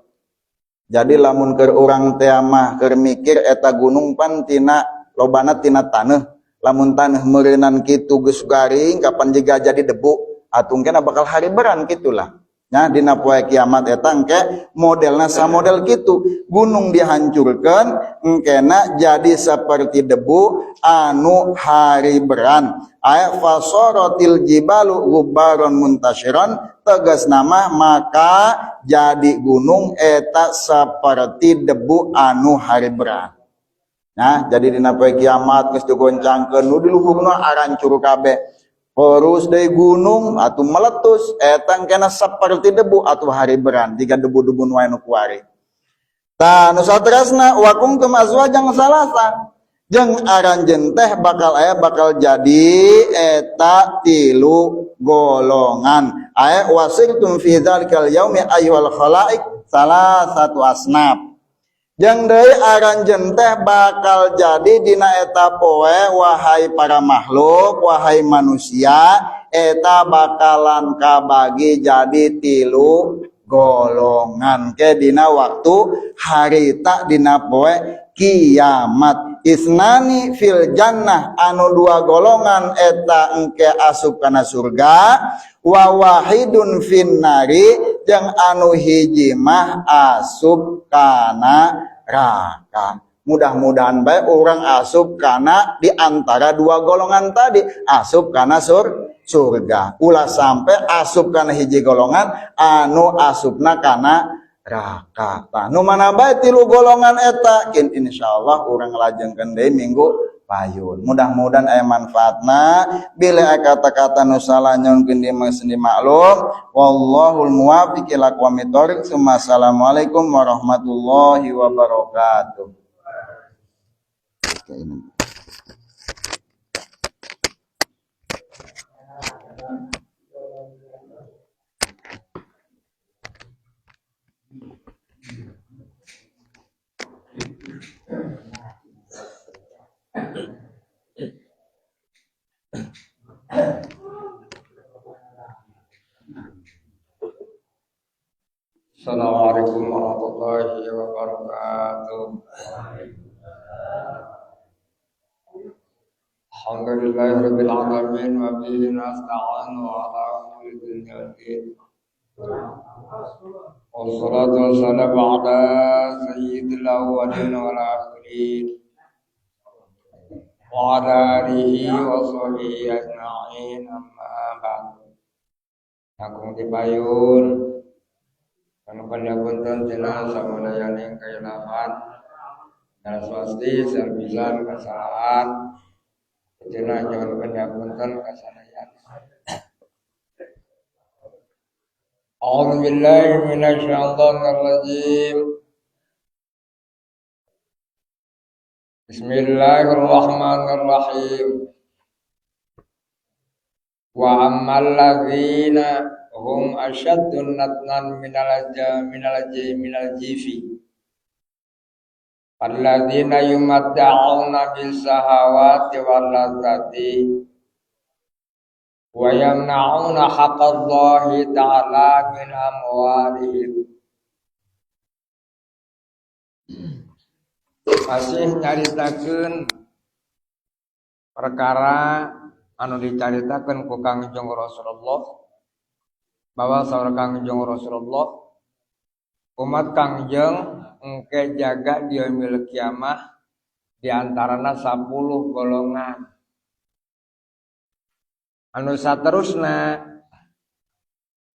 Jadi lamun keur urang teh mah keur mikir eta gunung pan tina lobana tina taneuh. Lamun taneuh meureunan kitu geus garing kapan jiga jadi debu atuh engke bakal hariberan kitulah. Nah, dina poe kiamat eta engke modelna samodel kitu. Gunung dihancurkeun engkena jadi seperti debu anu hariberan. Aya fasaratil jibalu gubaron muntasyiran, tegas nama maka jadi gunung eta seperti debu anu hariberan. Nah, jadi dina poe kiamat geus digoncangkeun nu di luhurna arancur kabeh. Terus dari gunung atau meletus eta kena seperti debu atau hariberan jika debu-debu nu anu kuari. Tah nu saterasna wa kuntum azwajan salasa, jeung aranjeun teh bakal aya bakal jadi eta tilu golongan. Aya wasirtum fi dzalikal yaumi ayyuhal khalaik salah satu asnaf. Jeung deui aranjeun teh bakal jadi dina eta poe wahai para makhluk, wahai manusia, eta bakalan kabagi jadi tilu golongan ke dina waktu harita dina poe kiamat. Isnani fil jannah, anu dua golongan eta engke asup kana surga, wa wahidun fin nari, jeung anu hiji mah asup kana neraka. Mudah-mudahan bae orang asup kana di antara dua golongan tadi, asup kana surga. Ulah sampai asup kana hiji golongan anu asupna kana neraka. Tah nu mana bae tilu golongan eta kin insyaallah urang lajengkeun deui minggu payun. Mudah-mudahan aya manfaatna, bila aya kata-kata nu salah nyungkeun di sendi maklum. Wallahul muwaffiq ila aqwamit thoriq. Assalamualaikum warahmatullahi wabarakatuh. Assalamualaikum warahmatullahi wabarakatuh. Alhamdulillahirabbil alamin wa bihi nasta'in wa ala umuri dunya waddin. Wassalatu wassalamu ala sayyidil awwalin wal akhirin wa ala alihi wa sahbihi ajma'in, amma ba'du. Agung dipayun anu panyapunten tina samudayaning kailahan dara swasti sarbisan kesalahan tina nyuwun panyapunten kasalayan. A'udzu billahi minasyaitonir rajim. Bismillahirrahmanirrahim. Wa ammal ladzina hum asyaddun natnan minal jifi alladzina yumatta'una bisahawati wal ladzati wa yamna'una haqqallahi ta'ala min amwalihim. Masih nyaritakeun perkara anu dicaritakeun ku Kangjeng Rasulullah bahwa saur Kangjeng Rasulullah umat Kangjeng engke jaga di yaumil kiamah di antarana 10 golongan. Anu saterusna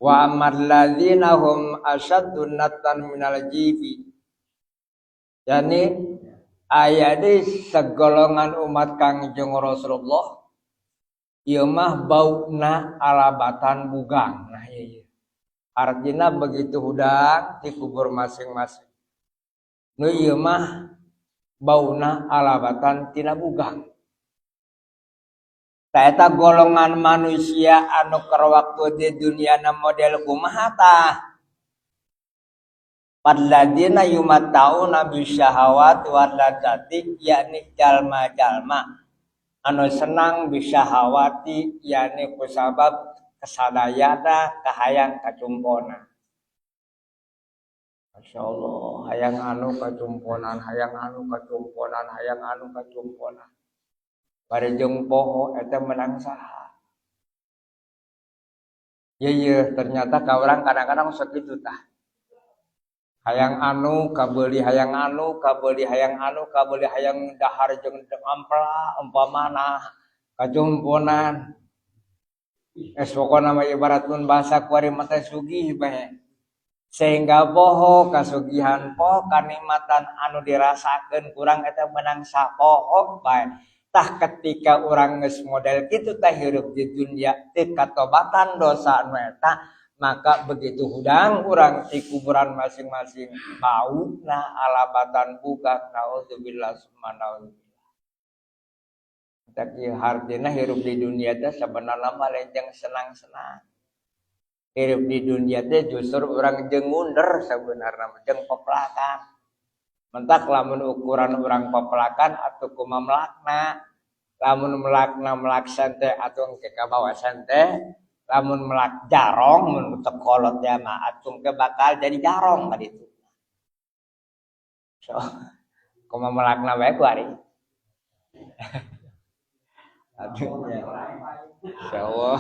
wa ammal ladzina hum asyaddun natan minal jifi, yani aya di segolongan umat Kangjeng Rasulullah ieu mah bauna alabatan bugang. Nah ieu artinya begitu hudang di kubur masing-masing nu ieu mah bauna alabatan tina bugang. Ta eta golongan manusia anu keur waktu di dunia na model kumaha tah? Alladzina yumatta'una bisyahawat wal ladzati, yakni jalma-jalma anu senang bisyahawati, yakni kusabab kesadayana kahayang kacumpona. Masya Allah, hayang anu kacumponan, hayang anu kacumponan, hayang anu kacumponan. Bari jeung poho eta menang saha? Ye ye, ternyata ka urang kadang-kadang sok kitu tah. Hayang anu kabeuli, hayang anu kabeuli, hayang anu kabeuli, hayang dahar jeung ampla umpamana kajumponan. Es pokona mah ibarat mun bahasa kuari mah teh sugih bae. Sehingga poho kasugihan, poho kanikmatan anu dirasakeun kurang eta menang sapoho bae. Tah ketika urang geus model kitu teh hirup di dunia teu katobatan dosa anu eta, maka begitu hudang urang di kuburan masing-masing bauna alabatan buka, naudzubillah summa naudzubillah. Tapi hartina hirup di dunia teh sebenarnya mah lain jeung senang-senang. Hirup di dunia teh justru urang jeung ngunder sebenarnya mah, jeung pepelakan. Mentak lamun ukuran urang pepelakan atau kumaha melakna. Lamun melakna melak sente atau engke kabawa sente, lamun melak jarong mun teu kolot ya mah atuh engke bakal jadi jarong ka ditu. So, kumaha melakna bae ku ari. Aduh ya. Insyaallah.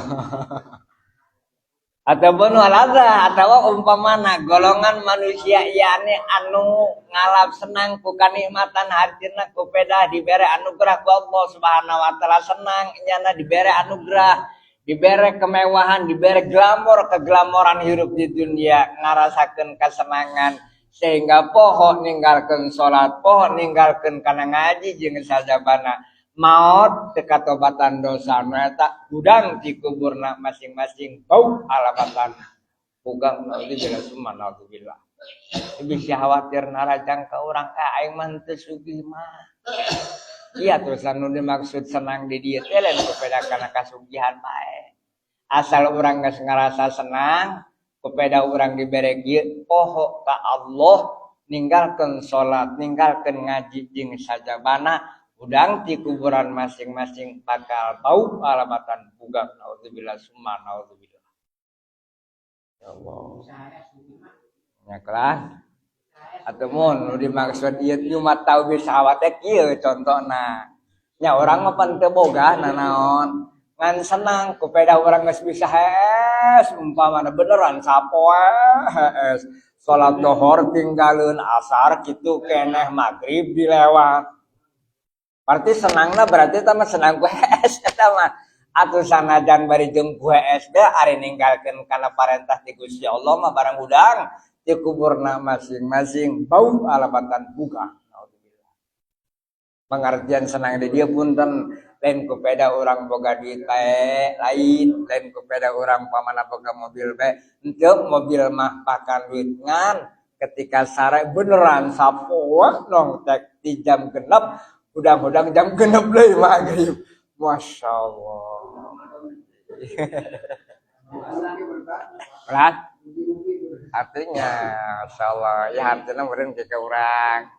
Ataupun walada atau umpamana golongan manusia yakni anu ngalap senang ku kanikmatan hartina ku pedah dibere anugerah ku Allah Subhanahu wa Taala, senang nyana dibere anugerah, dibere kemewahan, dibere glamor, keglamoran hirup di dunia, ngarasakeun kesenangan sehingga poho ninggalkeun salat, poho ninggalkeun kana ngaji jeung sajabana, maot teu katobatan dosa nu eta hudang di kuburna masing-masing bau alabatan pugang, naudzubillah summa naudzubillah. Bisa khawatir narajang ka urang ka aing mah teu sugih mah. Iya, terus anu dimaksud senang di dieu teh lain kupeda kana kasugihan bae. Asal urang geus ngarasa senang kupeda urang dibere kieu, poho ka Allah, ninggalkeun salat, ninggalkeun ngaji jeung sajabana, hudang di kuburan masing-masing bakal bau alabatan buga, naudzubillah summa naudzubillah. Ya Allah. Nya atau mun nu dimaksud ieu mah tau bisa teh kieu contohna. Nya urang mah pan teu boga nanaon. Ngan senang kupeda urang geus bisa hees umpamana beneran sapoe hees. Salat dohor tinggalin, asar kitu keneh, maghrib dilewat. Berarti senangna, berarti eta mah senang ku hees eta mah. Atuh sanajan bari jeung ku hees ge ari ninggalkeun kana parentah ti Gusti Allah mah barang hudang di kuburna masing-masing bau alabatan buka. Pengertian senang di dia punten lain kupeda orang boga duit bae, lain lain kupeda orang pamana boga mobil bae. Henteu, mobil mah bahkan duit, ngan ketika sare beneran sapoe nongtek di jam 6, hudang-hudang jam 6 deui maghrib. Masya Allah. Berat artinya, Masya Allah ya, artinya meureun ke urang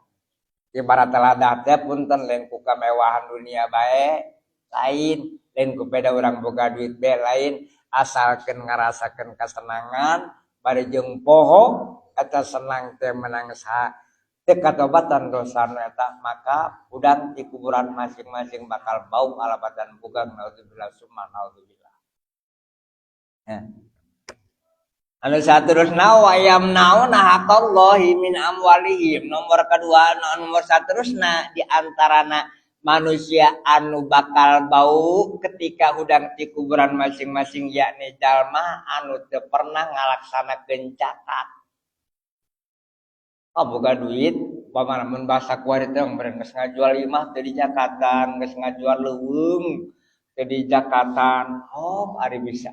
ibarat teladah teh punten lain ku kemewahan dunia bae, lain lain ku beda urang boga duit bae, lain, asalkeun ngarasakeun kesenangan bari jeung poho eta senang teh menang saha teu katobatan dosa nu eta, maka hudang di kuburan masing-masing bakal bau alabatan bugang, naudzubillah summa naudzubillah ya. Anu saterusna wa yamnauna haqqallahi min amwalihim. Nomor kedua, nomor saterusna di antarana manusia anu bakal bau ketika hudang di kuburan masing-masing, yakni jalma anu teu pernah ngalaksanakeun zakat. Oh, boga duit, pamana mun bahasa kuari teh meureun geus ngajual imah teu dijakatan, geus ngajual leuweung teu dijakatan. Oh, ari bisa.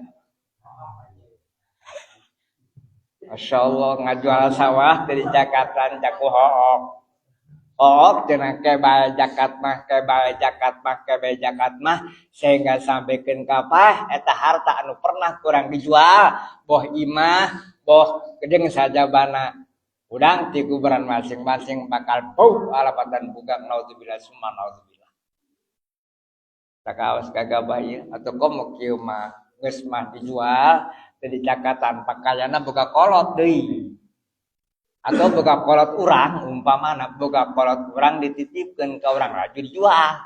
Masya Allah, ngajual sawah dari Jakarta jaku hook. Hook cenah ke bae zakat mah, ke bae zakat mah, ke bae zakat mah, sehingga sampaikan kapah eta harta anu pernah kurang dijual, boh imah boh jeung sajabana, hudang di kuburan masing-masing bakal bau alapatan buka, naudzubillah summa naudzubillah. Tak awas kagabah ieu atau komo kieu mah geus mah dijual teu dicakatan, pakaianna boga kolot deui atau boga kolot urang, umpamana boga kolot urang dititipkeun ka urang laju dijual,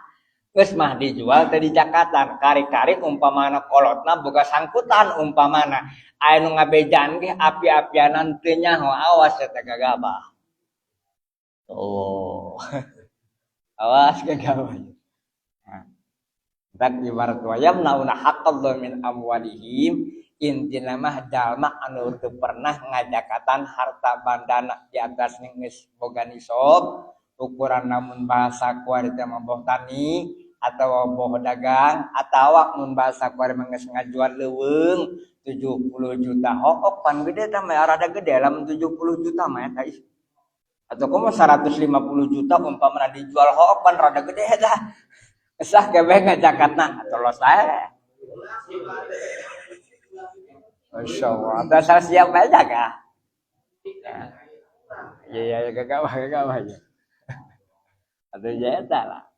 geus mah dijual teu dicakatan, kari-kari umpamana kolotna boga sangkutan, umpamana aya nu ngabejaan ge api-apianan teu nyaho, awas eta gagabah. Oh, awas gagabah. Nah, tak ibarat wa yamnauna haqqallah min amwalihim, intina mah jalma anu teu pernah ngajakatan harta bandana di atas geus boga nisab ukuran, namun bahasa kuari teh mah boh tani atau boh dagang atawa mun bahasa kuari mah geus ngajual leuweung 70 juta hook pan gede tah mah, rada gede lamun 70 juta mah eta ih. Atau komo 150 juta umpamana dijual hook pan rada gede eta, sah kebeh ngajakatna atau los ae. Masya Allah, dasar siap aja kah? Ya, ya, ya, gak gak ya. Atau ya lah.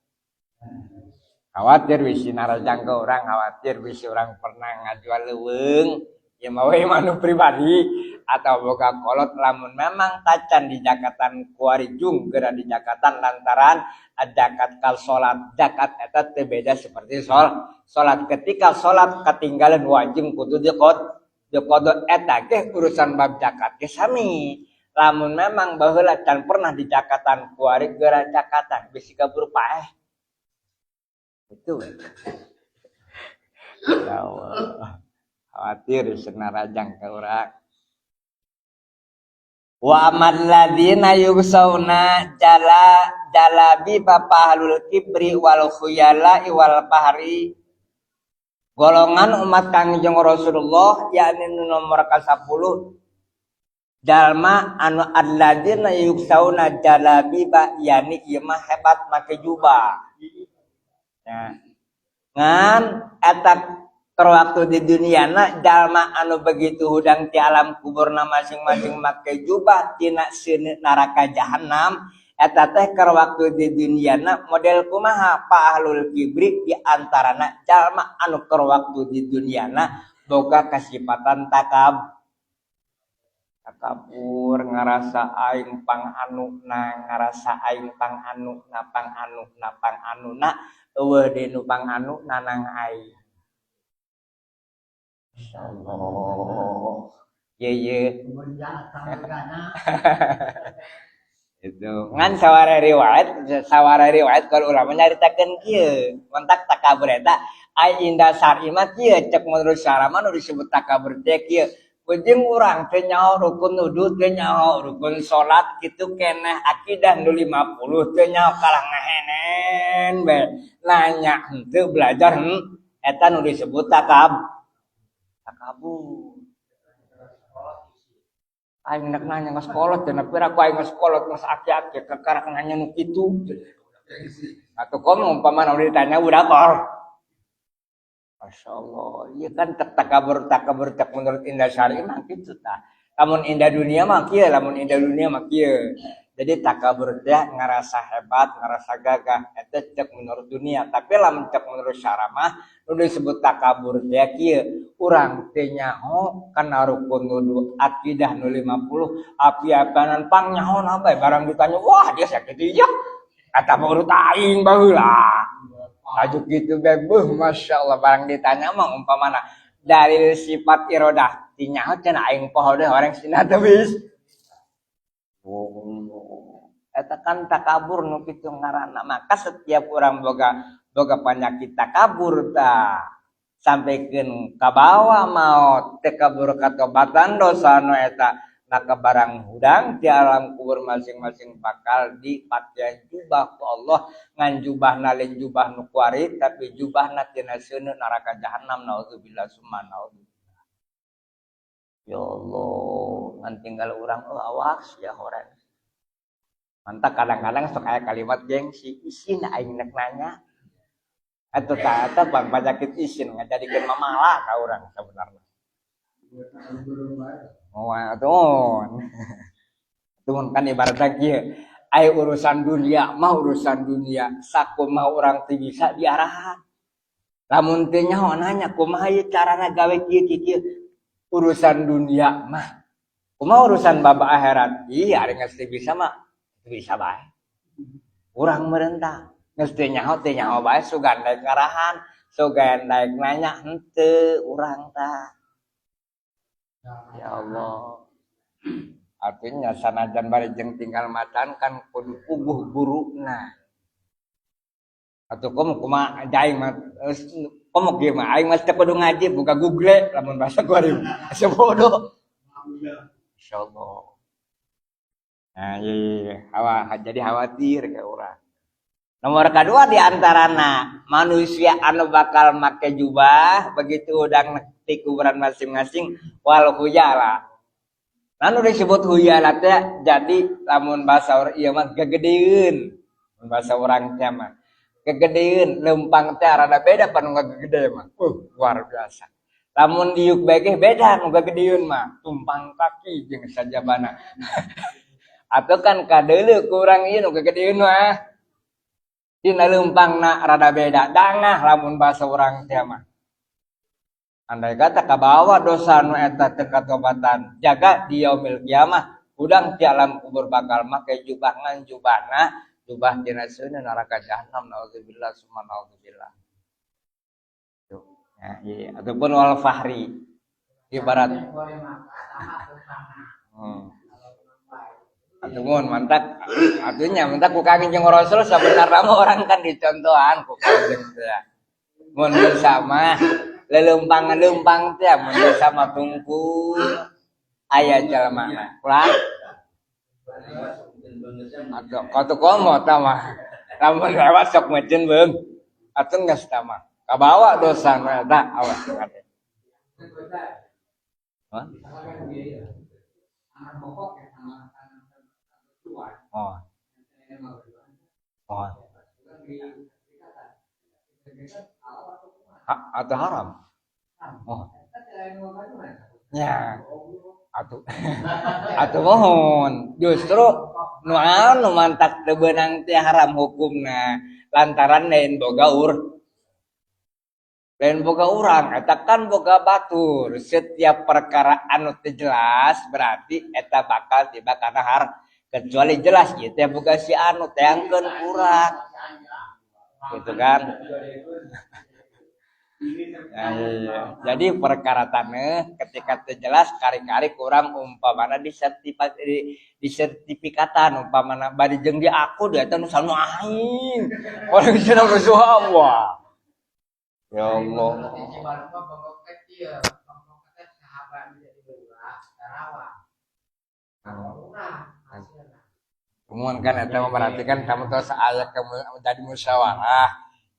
Khawatir wisi narajang ke orang, khawatir wisi orang pernah ngajual leuweung, ya mau manu pribadi atau boga kolot, lamun memang tacan di jakatan kuari jung geura di jakatan, lantaran zakat kal salat, zakat eta teu beda seperti salat. Ketika salat ketinggalan wajib kudu diqad. Jokodo eta ge urusan bab zakat ge sami. Lamun memang baheula can pernah dijakatan, kuari geura jakatan bisi kabur paeh. Itu. Ya Allah. Khawatir senarajang ka urang. Wa ammal ladzina yuksawna jala jalabi ahlul kibri wal khuyala wal fahri, golongan umat Kangjeng Rasulullah, yakni nu nomor ka-10, jalma anu alladzina yuksauna jalabiba, yani ieu mah hebat make jubah. Nah, ngan eta keur waktu di duniana, jalma anu begitu hudang ti alam kuburna masing-masing make jubah tina seuneu neraka jahanam, eta teh keur waktu di duniana model kumaha? Pa ahlul kibri, di antarana jalma anu keur waktu di duniana boga kasipatan takabur, ngarasa aing pang anuna, ngarasa aing pang anuna, pang anuna, pang anuna, euweuh deui nu pang anuna nang aing. Insyaallah ye ye itu ngan sawara riwayat kalau ulama nyaritakeun kieu, mentak takabur eta ai inda syar'i mah kieu, cek menurut syara mah nu disebut takabur teh kieu: ujung urang teh nyaho rukun wudu, teh nyaho rukun salat kitu keneh, akidah nu 50 teh nyaho, kalah ngahenen bae, nanya henteu, belajar eta nu disebut takabur. Aing nek nanya geus kolot cenah, pira ku aing geus kolot, geus aki-aki kakarak nanya nu kitu. Atau komo umpamana udah ditanya udah kor. Masya Allah, iya kan takabur takabur tak menurut indah syar'i mah kitu tah. Lamun indah dunia mah kieu, lamun indah dunia mah kieu. Jadi takabur teh ngerasa hebat, ngerasa gagah, eta cek menurut dunia. Tapi lamun cek menurut syara mah nu disebut takabur teh kieu, urang teh nyaho kana rukun wudu, akidah nu 50, api-apanan pang nyaho bae, barang ditanya, wah dia sakit iya. Kata mah urut aing baheula. Laju gitu bae, beuh masya Allah, barang ditanya mah umpamana dalil sifat irodah, tinyaho cenah aing poho deh orang sina teh bis. Oh, eta kan takabur nu kitu ngaranna. Maka setiap orang boga boga penyakit takabur ta sampaikan kabawa maot teu kabur katobatan dosa nu eta, maka barang hudang di alam kubur masing-masing bakal dipakai jubah ku Allah, ngan jubah lain jubah nu kuari, tapi jubahna tina seuneu neraka jahanam, naudzubillah summa naudzubillah. Ya Allah, ngan tinggal urang, oh, awas ya orang. Mantap, kadang-kadang sok aya kalimat gengsi, isin aing nek nanya. Atau tak eta bang penyakit isin ngajadikeun mamala ka urang sebenarnya. Oh, atuh. Tuh kan ibaratnya kieu. Ai urusan dunia mah, urusan dunia sakumaha urang teu bisa diarahan. Lamun teu nyaho nanya kumaha ieu carana gawe kieu kieu kieu. Urusan dunia mah. Kumaha urusan bab akhirat? Iya, ari geus teu bisa mah teu bisa bae. Urang merentah. Geus teu nyaho bae, sugan daek ngarahan, sugan daek nanya henteu urang tah. Ya Allah. Artinya sanajan bari jeung tinggal macan kan kudu puguh guruna. Atau komo kumaha aing mah, komo kieu mah aing mah teu kudu ngaji, buka Google lamun bahasa kuari. Asa bodoh. Insyaallah. Nah, iya. Hawa, jadi khawatir ke urang. Nomor kedua di antarana manusia anu bakal make jubah begitu udang di kuburan masing-masing, wal khuyala. Lalu disebut khuyala teh, jadi lamun bahasa orang ieu mah gegedeun. Mun bahasa urang teh mah gegedeun, lempang teh rada beda pan nu gede mah. Luar biasa. Lamun diuk bae ge beda nu gegedeun mah, tumpang kaki jeung sajabana. Atau kan kadeuleu kurang ieu nu gegedeun mah. Dina lempangna rada beda, dangah lamun bahasa urang teh mah. Andai kata kabawa dosa nu eta teu katobatan, jaga di yaumil kiamah, udang ti alam kubur bakal make jubah, ngan jubahna jubah tina seuneu neraka jahanam, naudzubillah summa naudzubillah. Tuh. Nah, iya. Ataupun wal fahri. Ibarat Atuh mun mantak atunya mantak ku Kangjeng Rasul sebenarnya mah orang kan dicontohan ku Kangjeng teh. Mun bisa mah lelempang-lempang teh, mun bisa mah tungkul aya jalma ulah atau katu komo tah mah, lamun lewat sok meuceun beung atuh, geus tah mah kabawa dosa nu eta, awas kade. Hah? Oh. Atau haram. Oh. Ya. Atuh. Atuh mohon. Justru nu anu mantak teu beunang teh haram hukumna lantaran lain boga urang, eta kan boga batur. Setiap perkara anu teu jelas berarti eta bakal tiba kana har, kecuali jelas ieu teh boga si anu, teangkeun urang gitu kan. Ya, iya. Jadi perkara tanah ketika teu jelas kari-kari kurang umpamana di sertifikatan umpamana bari jeung di aku dia teh nu sanu aing. Orang cenah nu wah. Ya Allah. Kecil, sahabat jadi Karawang. Kemudian kan eta mah berarti kan kamu terus aya jadi musyawarah.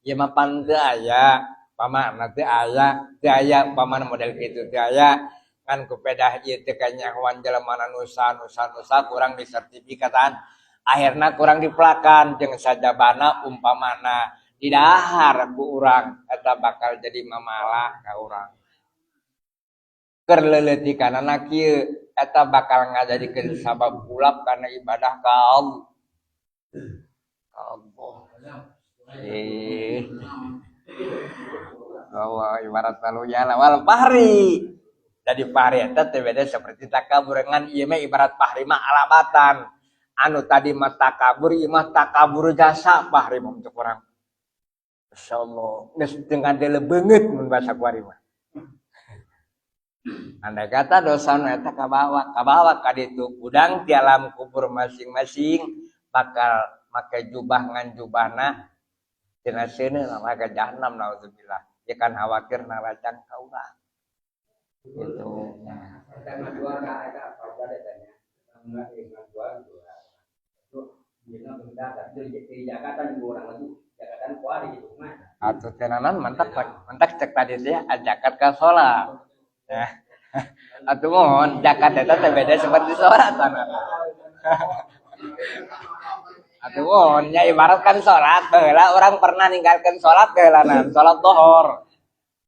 Ieu mah pan teu aya, paman teu aya, teu aya paman model kitu teu aya. Kan ku pedah ieu teh kanyahoan jelema nusa nusa nusa kurang disertifikatan. Akhirna kurang dipelakan jeung sajabana umpamana didahar ku urang eta bakal jadi mamala ka urang. Keur leuleutikanana kieu, eta bakal ngajadikeun sabab kulap kana ibadah ka Allah. Allah. Eh. Allah ibarat lalu ya wal fahri. Jadi fahri eta teh beda seperti takabur, ngan ieu mah ibarat fahri mah alabatan. Anu tadi mah takabur, ieu mah takabur jasa fahri mah untuk urang. Insyaallah geus teu ngadele beungeut mun bahasa kuari mah. Andai kata dosa nu eta kabawa, kabawa ka ditu udang di alam kubur masing-masing bakal make jubah, ngan jubahna tina seuneu maka jahanam, naudzubillah. Ya kan khawatir naracang ka urang. Gitu. Eta ngajual ka eta apa eta nya. Enggak ngajual gitu. Itu dina benda di Jakarta juga orang lagi Jakarta kuari gitu mah. Atuh tenanan mantak mantak cek tadi teh zakat ka salat. Ya. Atuh mohon zakat eta teh beda seperti salat tanah. Atuh mohon nya ibarat kan salat baheula orang pernah ninggalkeun salat baheula, salat dohor.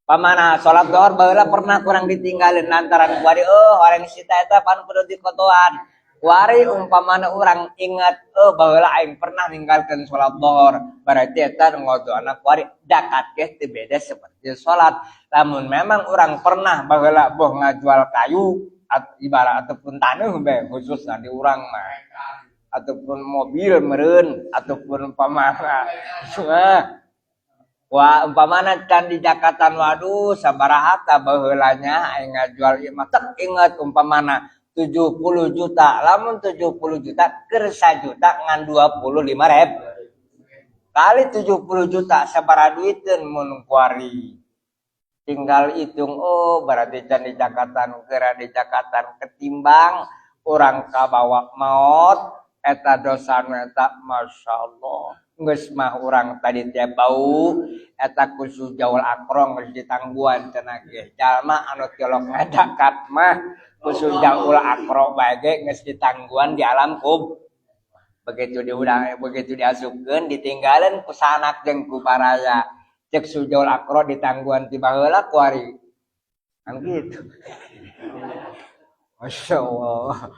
Pamana salat dohor baheula pernah kurang ditinggalin lantaran kuari, oh orang sita eta pan kudu dikotoan. Kuari umpamana orang ingat, oh baheula aing pernah ninggalkeun salat dohor, berarti eta ngodoana kuari. Zakat ge teu beda seperti salat. Lamun memang orang pernah baheula boh ngajual kayu ibarat ataupun taneuh bae khususna di urang mah ataupun mobil meureun ataupun umpamana. Wah, umpamana can di Jakarta, waduh sabaraha ta baheula nya aing ngajual ieu mah, tek inget umpamana 70 juta, lamun 70 juta keur sajuta ngan 25 ribu kali 70 juta sabaraha duiteun mun kuari tinggal hitung, oh berarti can di Jakarta geura di Jakarta ketimbang orang kabawa maut eta dosa nu eta. Masya Allah, geus mah urang tadi teh bau eta khusus jaul akrong geus ditangguan cenah ge jalma anu tilok ngadakat mah khusus jaul akro bae ge geus ditangguan di alam kub. Begitu diudang, begitu diasupkeun, ditinggalin ku sanak jeung ku baraya, cek sujaul akro ditangguan ti baheula kuari kan gitu. Masya Allah.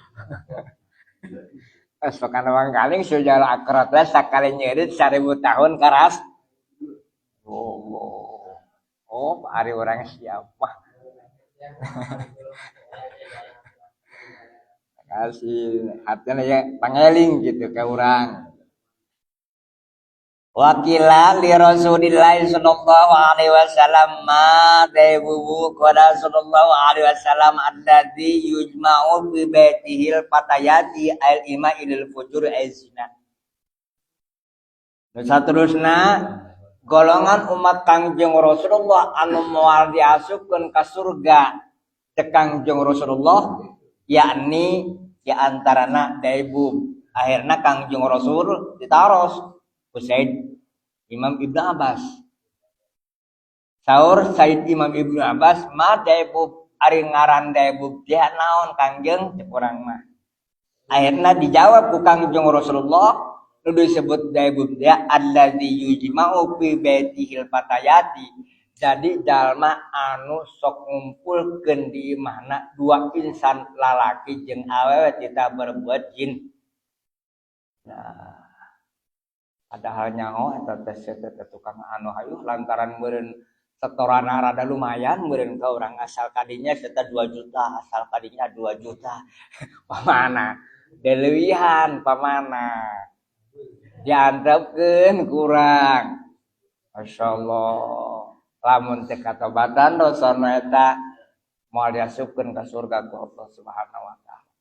Asokan mangkaling sujaul akro teh sakali nyeurit 1000 tahun karas. Oh, oh, ari orang siapa? Kasih artinya ya pangeling gitu ke orang. Wa qila li Rasulillah sallallahu alaihi wasallam ma daibubu, qala sallallahu alaihi wasallam alladzi yujma'u fi baitihil fatayati al ima ilal fujur zina. Nu saterusna, golongan umat Kangjeng Rasulullah anu moal diasupkeun ka surga cek Kangjeng Rasulullah, yakni di antarana daibub. Akhirna Kangjeng Rasul ditaros ku Said Imam Ibnu Abbas. Saur Said Imam Ibnu Abbas, ma daibub, ari ngaran daibub dia naon, Kangjeng, cek urang mah. Akhirna dijawab ku Kangjeng Rasulullah, nu disebut daibub dia allazi yujma'u fi baitihil fatayati, jadi jalma anu sok ngumpulkeun di imahna dua insan, lalaki jeung awewe, tidak berbuat jin. Nah, padahal nyaho eta teh teh tukang anu hayu lantaran meureun setoran rada lumayan meureun ka urang, asal kadinya eta 2 juta, asal kadinya 2 juta, pamana deleuwihan, pamana diantepkeun kurang. Masya Allah, lamun teh katobatan dosana eta moal diasupkeun ka surga ku Allah Subhanahu wa Taala.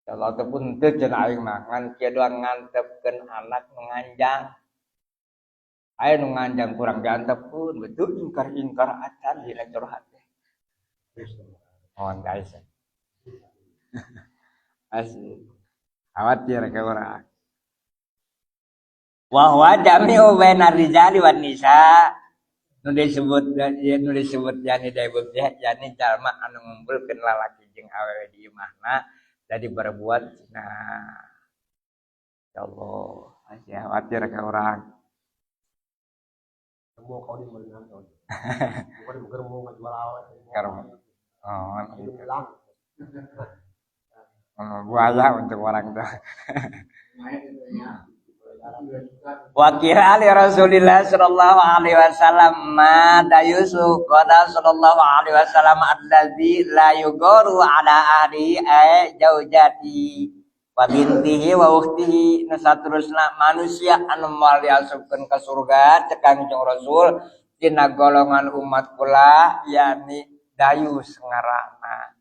Allah teh pun teu cenah aing mah, ngan kieu doang, ngantepkeun anak nu nganjang. Aya nu nganjang kurang diantepkeun, betul ingkar-ingkar acan dina jero hate. Mohon guys. Asli. Khawatir ke urang. Wa huwa jami'u bainar rijali wan nisa. Nu disebut ya, nu disebut yani daibub yani jalma anu ngumpulkeun lalaki jeung awewe di imahna jadi berbuat zina. Ya Allah, masih khawatir ke orang. Mau kau di mana kau? Bukan bukan mau ngajual awet. Karena oh, Hidup. Oh, buaya untuk orang tua. Wa qila li Rasulillah sallallahu alaihi wasallam ma dayusu, qala sallallahu alaihi wasallam allazi la yugaru ala ahli ay zaujati wa bintihi wa ukhtihi. Nu saterusna, manusia anu moal diasupkeun ka surga cek Kangjeng Rasul tina golongan umat kula, yakni dayus ngaranna.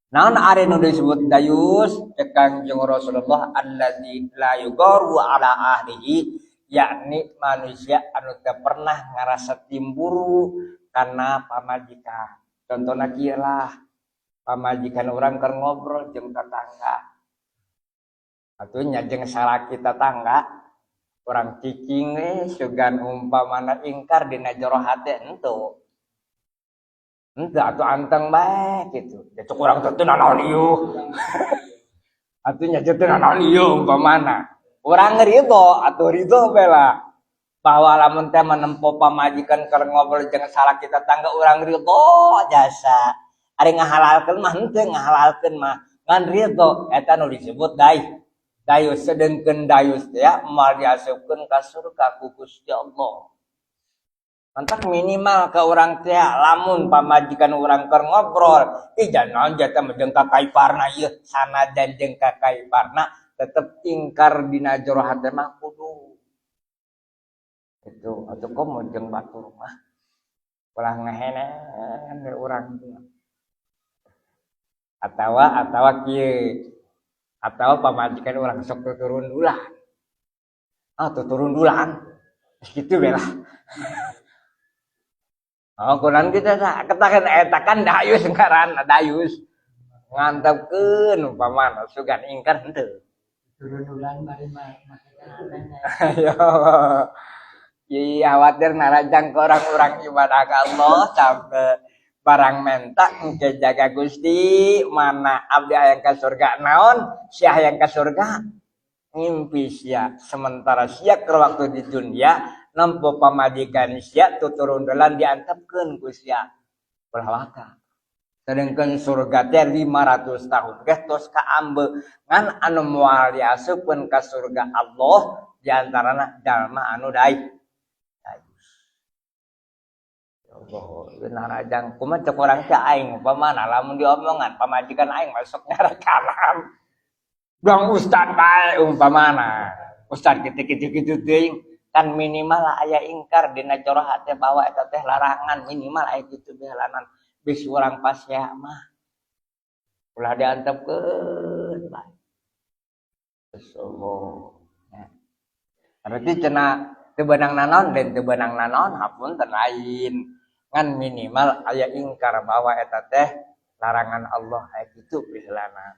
Naon ari nu disebut dayus? Cek Kangjeng Rasulullah allazi la yugaru ala ahlihi, yakni manusia anu teu pernah ngarasa timburu karena pamajikan. Contohna kieu lah, pamajikan urang keur ngobrol jeung tetangga. Atuh nya jeung salaki tetangga, urang cicing we sugan umpamana ingkar dina jero hate henteu. Henteu atuh, anteng bae kitu. Ya cek urang teh teu nanaon ieu. Atuh nya teu nanaon ieu umpamana. Urang ridho atuh, ridho bela. Bahwa lamun teh menempo pamajikan keur ngobrol jeung salaki tetangga, urang ridho jasa. Ari ngahalalkeun mah henteu ngahalalkeun mah, ngan ridho eta nu disebut dayus. Sedengkeun dayus teh ya moal diasupkeun ka surga ku Gusti Allah. Mantak minimal ke orang teh lamun pamajikan urang keur ngobrol, ih jangan jatah jeung kakak iparna ieu, sanajan jeung kakak iparna tetep ingkar dina jero hate mah kudu. Itu atuh komo jeung batur mah. Ulah ngehenen urang teh. Atawa kieu. Atawa pamajikan urang sok tuturundulan. Ah, tuturundulan. Kitu we lah. Oh, kunan kita katakan eta kan dayus ngaranna, dayus. Ngantepkeun umpamana sugan ingkar henteu. Turun bari mah maksudnya. Ayo. Iya, khawatir narajang ke orang-orang ibadah ke Allah sampai barang menta engke jaga Gusti, mana abdi hayang ka surga, naon sia hayang ka surga, ngimpi sia, sementara sia ke waktu di dunia nempo pamajikan sia tuturundulan diantepkeun ku sia, ulah waka. Sedangkan surga teh 500 tahun ge tos kaambe, ngan anu moal diasupkeun ka surga Allah diantarana jalma anu dayus. Ya Allah, narajang kumaha cek urang teh, aing umpamana lamun diomongan pamajikan aing masuk neraka. Dong ustad bae umpamana. Ustaz kitu-kitu kitu teuing kan minimal aya ingkar dina jero hate bahwa eta teh larangan, minimal aya kitu behelanan bisi urang pasea mah ulah diantepkeun bae. Allah. Ya. Berarti cenah teu beunang nanaon dan teu beunang nanaon, hapunten, lain, ngan minimal aya ingkar bahwa eta teh larangan Allah, aya kitu behelana.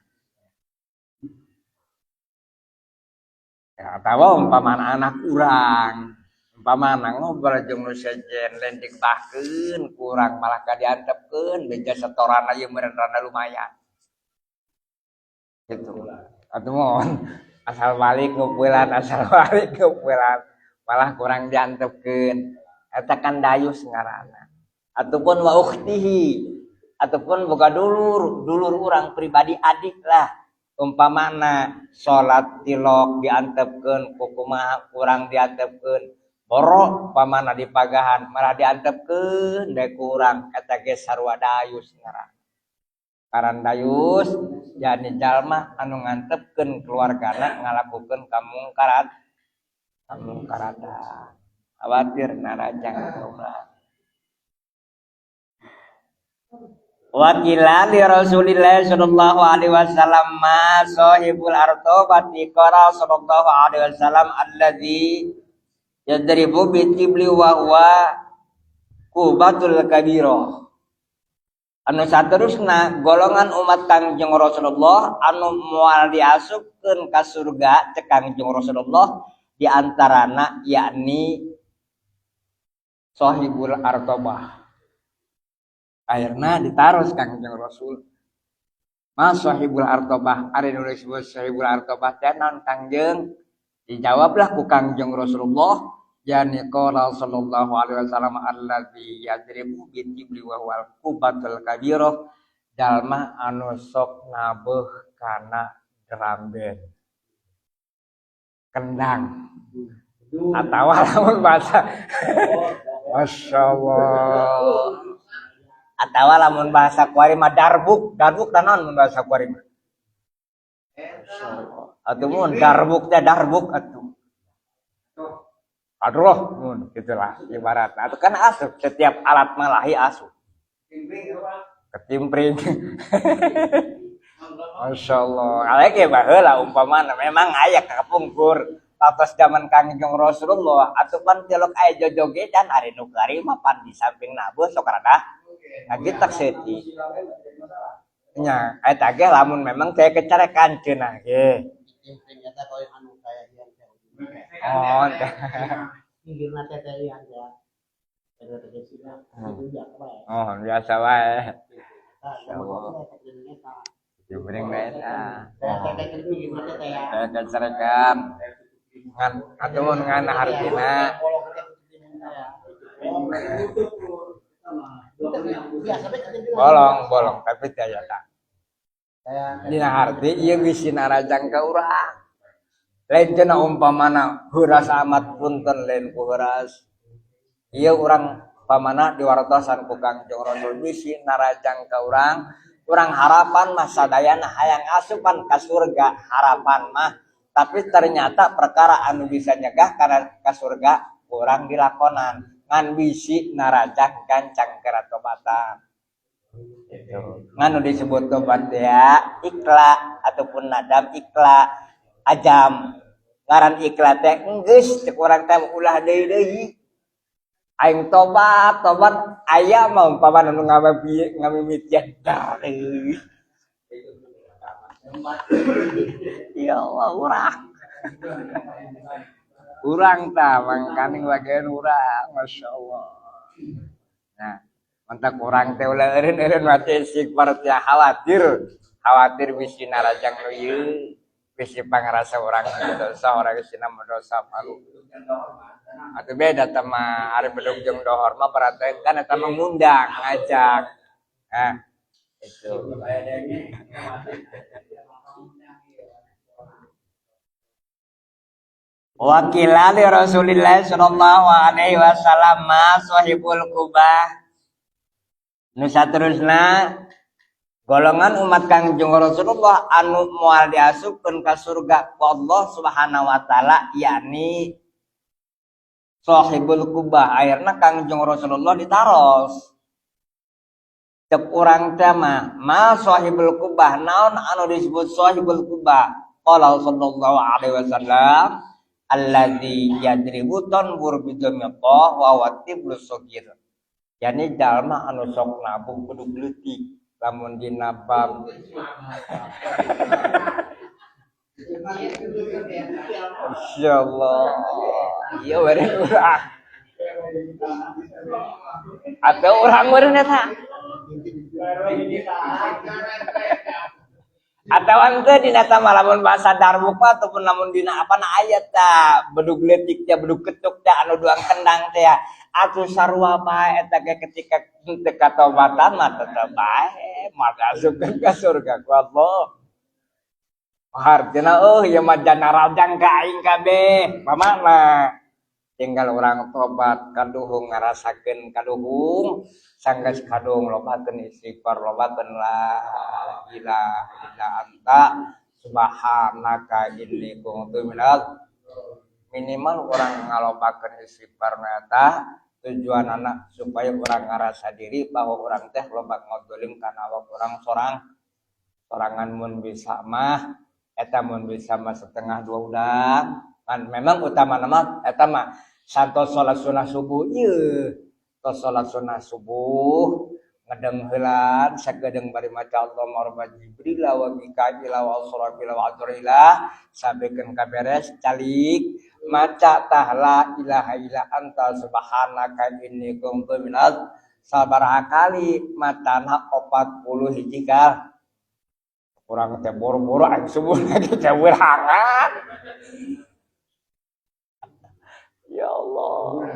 Ya, atawa umpamana anak urang, umpamana ngobrol jeung nu sejen lain digebahkeun kurang, malah ka diantepkeun beja setoran ieu meureun rada lumayan. Gitu. Atuh mohon asal balik ngupulan, asal balik ngupulan, malah kurang diantepkeun. Eta kan dayus ngaranna. Ataupun wa ukhtihi, ataupun boga dulur, dulur urang pribadi, adik lah. Umpamana salat tilok diantepkeun, kumaha kurang diantepkeun, borok umpamana dipagahan malah diantepkeun deui kurang, eta ge sarua dayus ngaranna. Ngaran dayus jadi jalma anu ngantepkeun keluargana ngalakukeun kamungkarat, kamungkaratan, khawatir narajang urang. Wakila li Rasulillah sallallahu alaihi wasallam ma sahibul artobati, qala sallallahu alaihi wasallam alladzi yadribu bi tibli wa huwa kubatul kabirah. Anu saterusna golongan umat Kangjeng Rasulullah anu moal diasupkeun ka surga cek Kangjeng Rasulullah di antarana yakni sahibul artobah. Akhirna ditaros Kangjeng Rasul, ma sahibul artobah, ari nu disebut sahibul artobah teh naon Kangjeng? Dijawablah ku Kangjeng Rasulullah, yani qala sallallahu alaihi wasallam alladzi yadribu bi tibli wa huwal kubatul kabirah, jalma anu sok nabeuh kana drum band, kendang, atawa lamun bahasa, masyaallah, atawa lamun bahasa kuari mah darbuk. Darbuk naon mun bahasa kuari mah? Atuh mun darbuk teh, darbuk atuh. Aduh, mun gitulah ibarat. Atau kan asup setiap alat malahi asup. Ketimpring. Masya Allah. Alek ya baheula umpamana memang aya kapungkur atas zaman Kangjeng Rasulullah atuh pan tilok aya jojogedan, ari nu kari mah pan di samping nabuh sok rada ngagitak seutik. Nya, eta ge lamun memang teh kecarekan cenah ge. Ketimpring eta koyo anu kaya ieu teh. Oh, teh. Pinggirna teh teh ieu teh. Eta teh sih itu biasa wae. Oh, biasa wae. Tah, Insyaallah. Ketimpring eta. Teh teh pinggirna teh teh ya. Teh kecarekan. Ngan atuh mun ngan hartina bolong bolong tapi teh aya tah. Dina harti ieu bisi narajang ka urang. Lain cenah umpamana heuras amat, punten, lain ku heuras. Ieu urang pamana diwartosan ku Kangjeng Rasul bisi narajang ka urang. Urang harapan mah sadayana hayang asupan ka surga, harapan mah, tapi ternyata perkara anu bisa nyegah kana ka surga kurang dilakonan, ngan bisi narajang gancang keratobatan. Itu ngan nu disebut tobat ya ikla ataupun nadam, ikla ajam. Ngaran ikla teh enggeus cek urang teh ulah deui deui aing tobat. Tobat aya mah umpama nu ngamimitian deui, ya Allah, urang urang tah mangkaning bagian urang, Masya Allah. Nah, mantap urang teh ulah eureun-eureun maca istighfar teh, khawatir khawatir bisi narajang nu ieu, bisi pangrasa urang dosa, urang bisi nambah dosa malu. Atuh beda teh mah, ari bedug jeung dohor mah berarti kan eta mah ngundang, ngajak. Nah, itu. Wakila li Rasulillah sallallahu alaihi wasallam ma sahibul kubah. Nu saterusna Golongan umat Kangjeng Rasulullah anu moal diasupkeun ka surga ku Allah Subhanahu wa taala yakni sahibul kubah. Akhirna Kangjeng Rasulullah ditaros. Cek urang teh mah, ma sahibul kubah, naon anu disebut sahibul kubah? Qala sallallahu alaihi wasallam alladzi yadribu tanbur bidamiqah wa huwa tiblu sogir. Yani jalma anu sok nabung kudu leutik lamun dina bab insyaallah ieu bari urang atau urang meureun eta atau ante dina tama lamun bahasa darbuk mah ataupun lamun dina apa na aya ta bedug leutik teh bedug ketuk teh anu duang kendang teh atuh sarua bae eta ge ketika teu katobatan mah tetep bae moal diasupkeun ka surga ku Allah. Hartina eueuh ieu mah janarajang ka aing kabeh pamana tinggal urang tobat kaduhung ngarasakeun kaduhung sanggeus kaduhung lobakeun istighfar lobakeun la ilaha illa anta subhanaka inni kuntu minal. Minimal urang ngalobakeun istighfar eta tujuanana supaya urang ngarasa diri bahwa urang teh loba ngadolim kana awak urang sorang sorangan mun bisa mah eta mun bisa mah setengah dua udang kan memang utama mah eta mah santos salat sunah subuh ieu tos salat sunah subuh ngedeng heulan sagedeung bari maca Allahumma rabb Jibril wa Mikail wa Israfil wa Azrail sabekeun kaberes calik maca tah la ilaha illa anta subhanaka inni kuntu minaz sabaraha kali matana 40 hiji kal kurang teh boro-boro aing subuh lagi teh wirhangan. Ya Allah.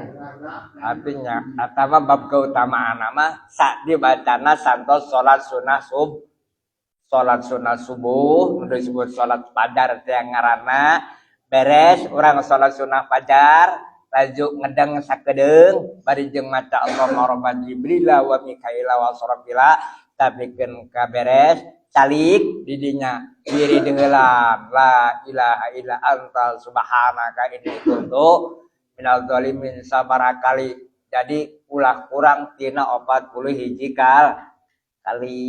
Artinya atama bab keutamaan mah sak dibacana santos salat sunah sub salat sunah subuh nu disebut salat fajar teh ngaranna beres urang salat sunah fajar laju ngedeng sakedeung bari jeung maca Allahumma rabb Jibril wa Mikail wa Israfil tabikeun ka beres calik didinya wirid heula la ilaha illa anta subhanaka inni kuntu minal zalimin sabaraha kali. Jadi ulah kurang tina 40 hiji kali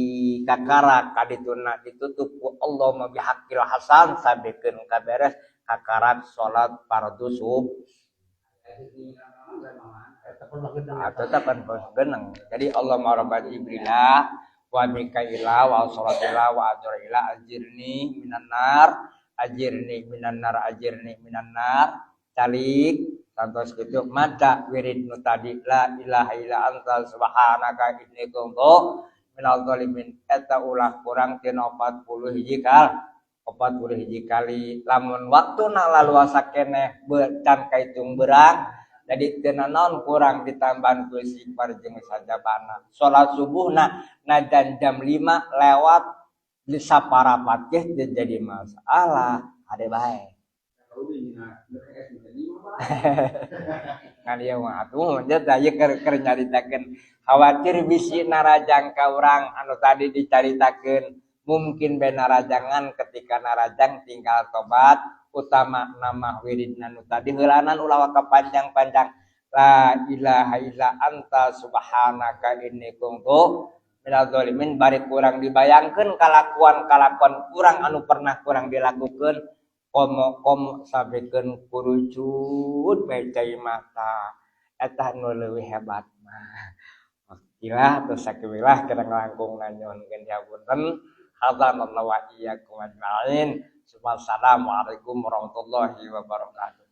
kakara kadituna ditutup ku Allah bihaqqil hasan sabekeun kaberes kakarak salat fardu subuh atau tapan geneng. Jadi Allah rabb Jibril wa Mikaila wa Israfila wa Azraila ajirni minan nar ajirni minan nar ajirni minan nar calik santos kitu maca wirid nu tadi la ilaha illa anta subhanaka inni kuntu minal zalimin eta ulah kurang tina 40 hiji kal 40 hiji kali lamun waktuna laluasa keneh can kaitung berang jadi teu nanaon kurang ditambahan ku istighfar jeung sajabana salat subuhna najan jam 5 lewat di saparapat ge teu jadi masalah ade bae. Ngan ieu mah atuh nya tah ieu keur nyaritakeun khawatir bisi narajang ka urang anu tadi dicaritakeun mungkin bae narajangan ketika narajang tinggal tobat utama nama wiridna nu tadi heulanan ulah waka panjang-panjang la ilaha illa anta subhanaka inni kuntu minal zalimin bari kurang dibayangkeun kalakuan-kalakuan kurang anu pernah kurang dilakukeun komo-komo sabekeun kurucut bae cai mata eta nu leuwih hebat mah. Wakilah tos sakieulah kirang langkung nanyuhunkeun dihapunten. Hadanallahu wa iyyakum ajmain. Wassalamualaikum warahmatullahi wabarakatuh.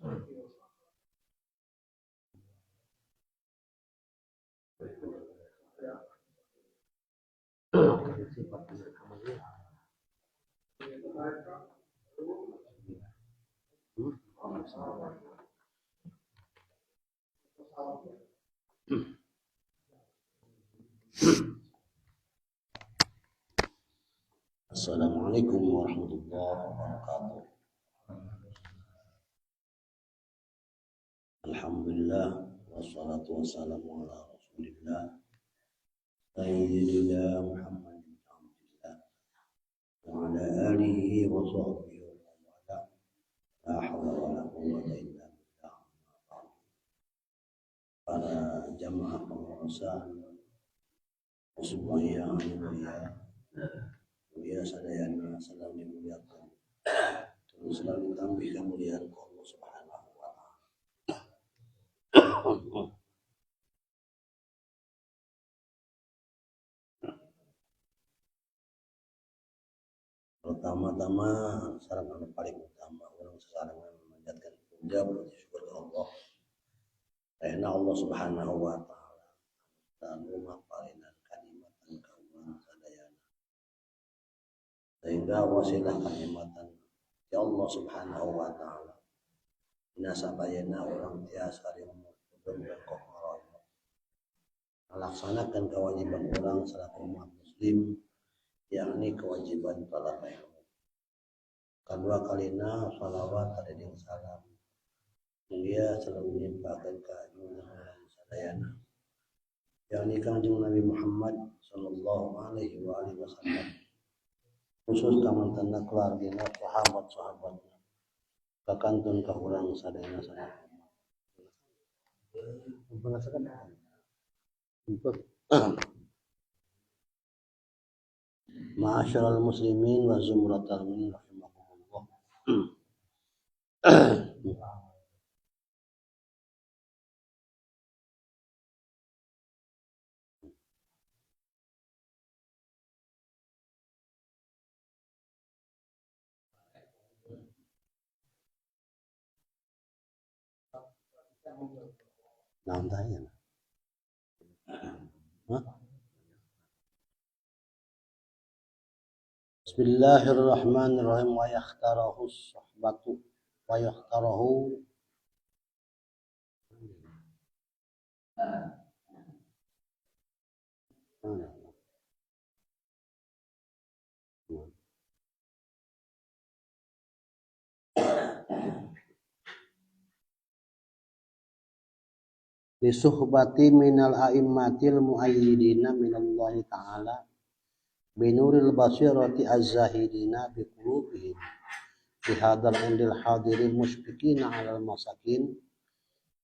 Assalamualaikum warahmatullahi wabarakatuh. Alhamdulillah wassalatu wassalamu ala Rasulillah sayyidina Muhammad bin Abdillah wa ala alihi wa sahbihi wa man wala. La hawla wa la quwwata illa billah. Para jamaah pengurusan semuanya mulia mulia sadayana, salam dimuliakan, terus selalu ditambah kemuliaan ku Allah Subhanahu wa taala. Pertama-tama sareng anu paling utama urang sasarengan memanjatkan puja puji syukur ka Allah. Karena Allah Subhanahu wa taala anu maparinan kanikmatan ka urang sadayana. Sehingga wasilah kanikmatan ya Allah Subhanahu wa taala dina sabayana urang tiasa bengkok melaksanakan kewajiban urang selaku umat muslim, yakni kewajiban talab ilmu. Kedua kalina salawat jeung salam mulia selalu dilimpahkan ka junjungan urang sadayana, yakni Kangjeng Nabi Muhammad sallallahu alaihi wa alihi wasallam, khusus kamantana keluargina, sahabat-sahabatna, kakantun ka urang sadayana sadayana. Ma'asyiral muslimin wa zumratal mu'minin rahimakumullah. Naon tanya? Hah? Bismillahirrahmanirrahim. Wa yakhtarahu suhbatu wa yakhtarahu lisuhbati minal a'immatil muayyidina minallahi ta'ala binuril basirati az-zahidina biqulubihim bihadzal indil hadirin musyfiqina 'alal masakin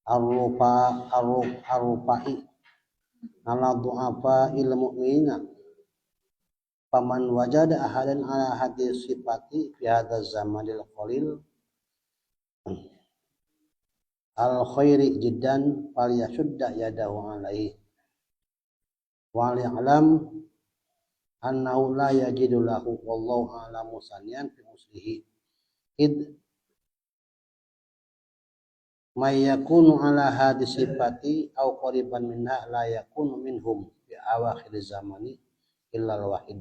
arrufa arrufa'i ala du'afa il mu'minina faman wajada ahadan ala hadis sifati fi hadzal zamanil qalil al khairi jiddan falyashudda yadahu alaihi wa ya'lam annahu la yajidu lahu wallahu a'lamu saniyan fi uslihi id may yakunu ala hadis sifati aw qariban minha la yakunu minhum fi awakhir zamani illa al wahid.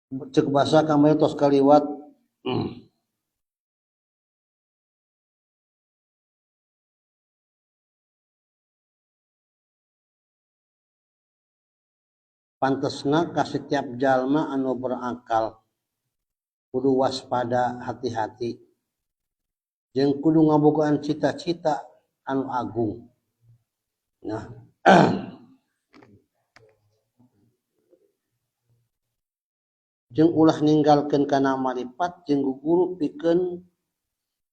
Cek bahasa kamari tos kaliwat. Pantesna ka setiap jalma anu berakal kudu waspada hati-hati jeung kudu ngabogaan cita-cita anu agung. Nah, jeung ulah ninggalkeun kana maripat jeung guguru pikeun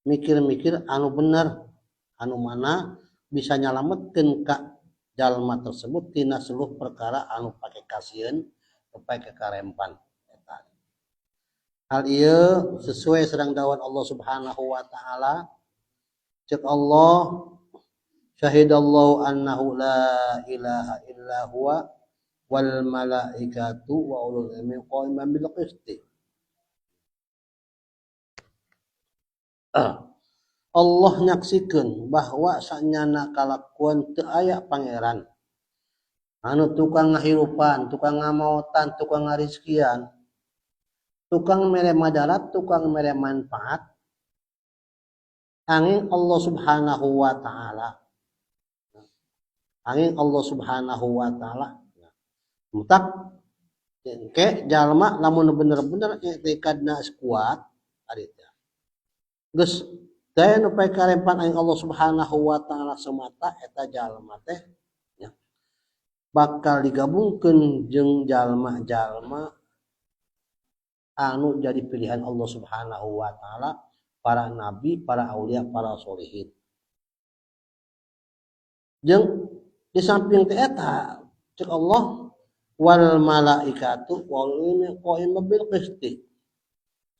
mikir-mikir anu bener anu mana bisa nyalametkeun ka jalma tersebut tina seluruh perkara anu pake kasieun pake karempan eta. Hal ieu sesuai sareng dawuh Allah Subhanahu wa taala. Cek Allah syahidallahu annahu la ilaha illa huwa Wal malaikatu wa ulul ilmi qaiman bil qisti. Allah nyaksikeun bahwa sanyana kalakuan teu aya pangeran anu tukang ngahirupan, tukang ngamaotan, tukang ngarizkian, tukang mere madarat, tukang mere manfaat angin Allah Subhanahu wa taala. Angin Allah Subhanahu wa taala. Mutak ke jalma lamun bener-bener i'tikadna kuat ari teh. Geus teh nu karempan aing Allah Subhanahu wa taala semata eta jalma teh ya, bakal digabungkeun jeung jalma-jalma anu jadi pilihan Allah Subhanahu wa taala, para nabi, para aulia, para sholihin. Jeung di samping teh eta cek Allah wal malaikatu wal ilmi qaiman bil qisti.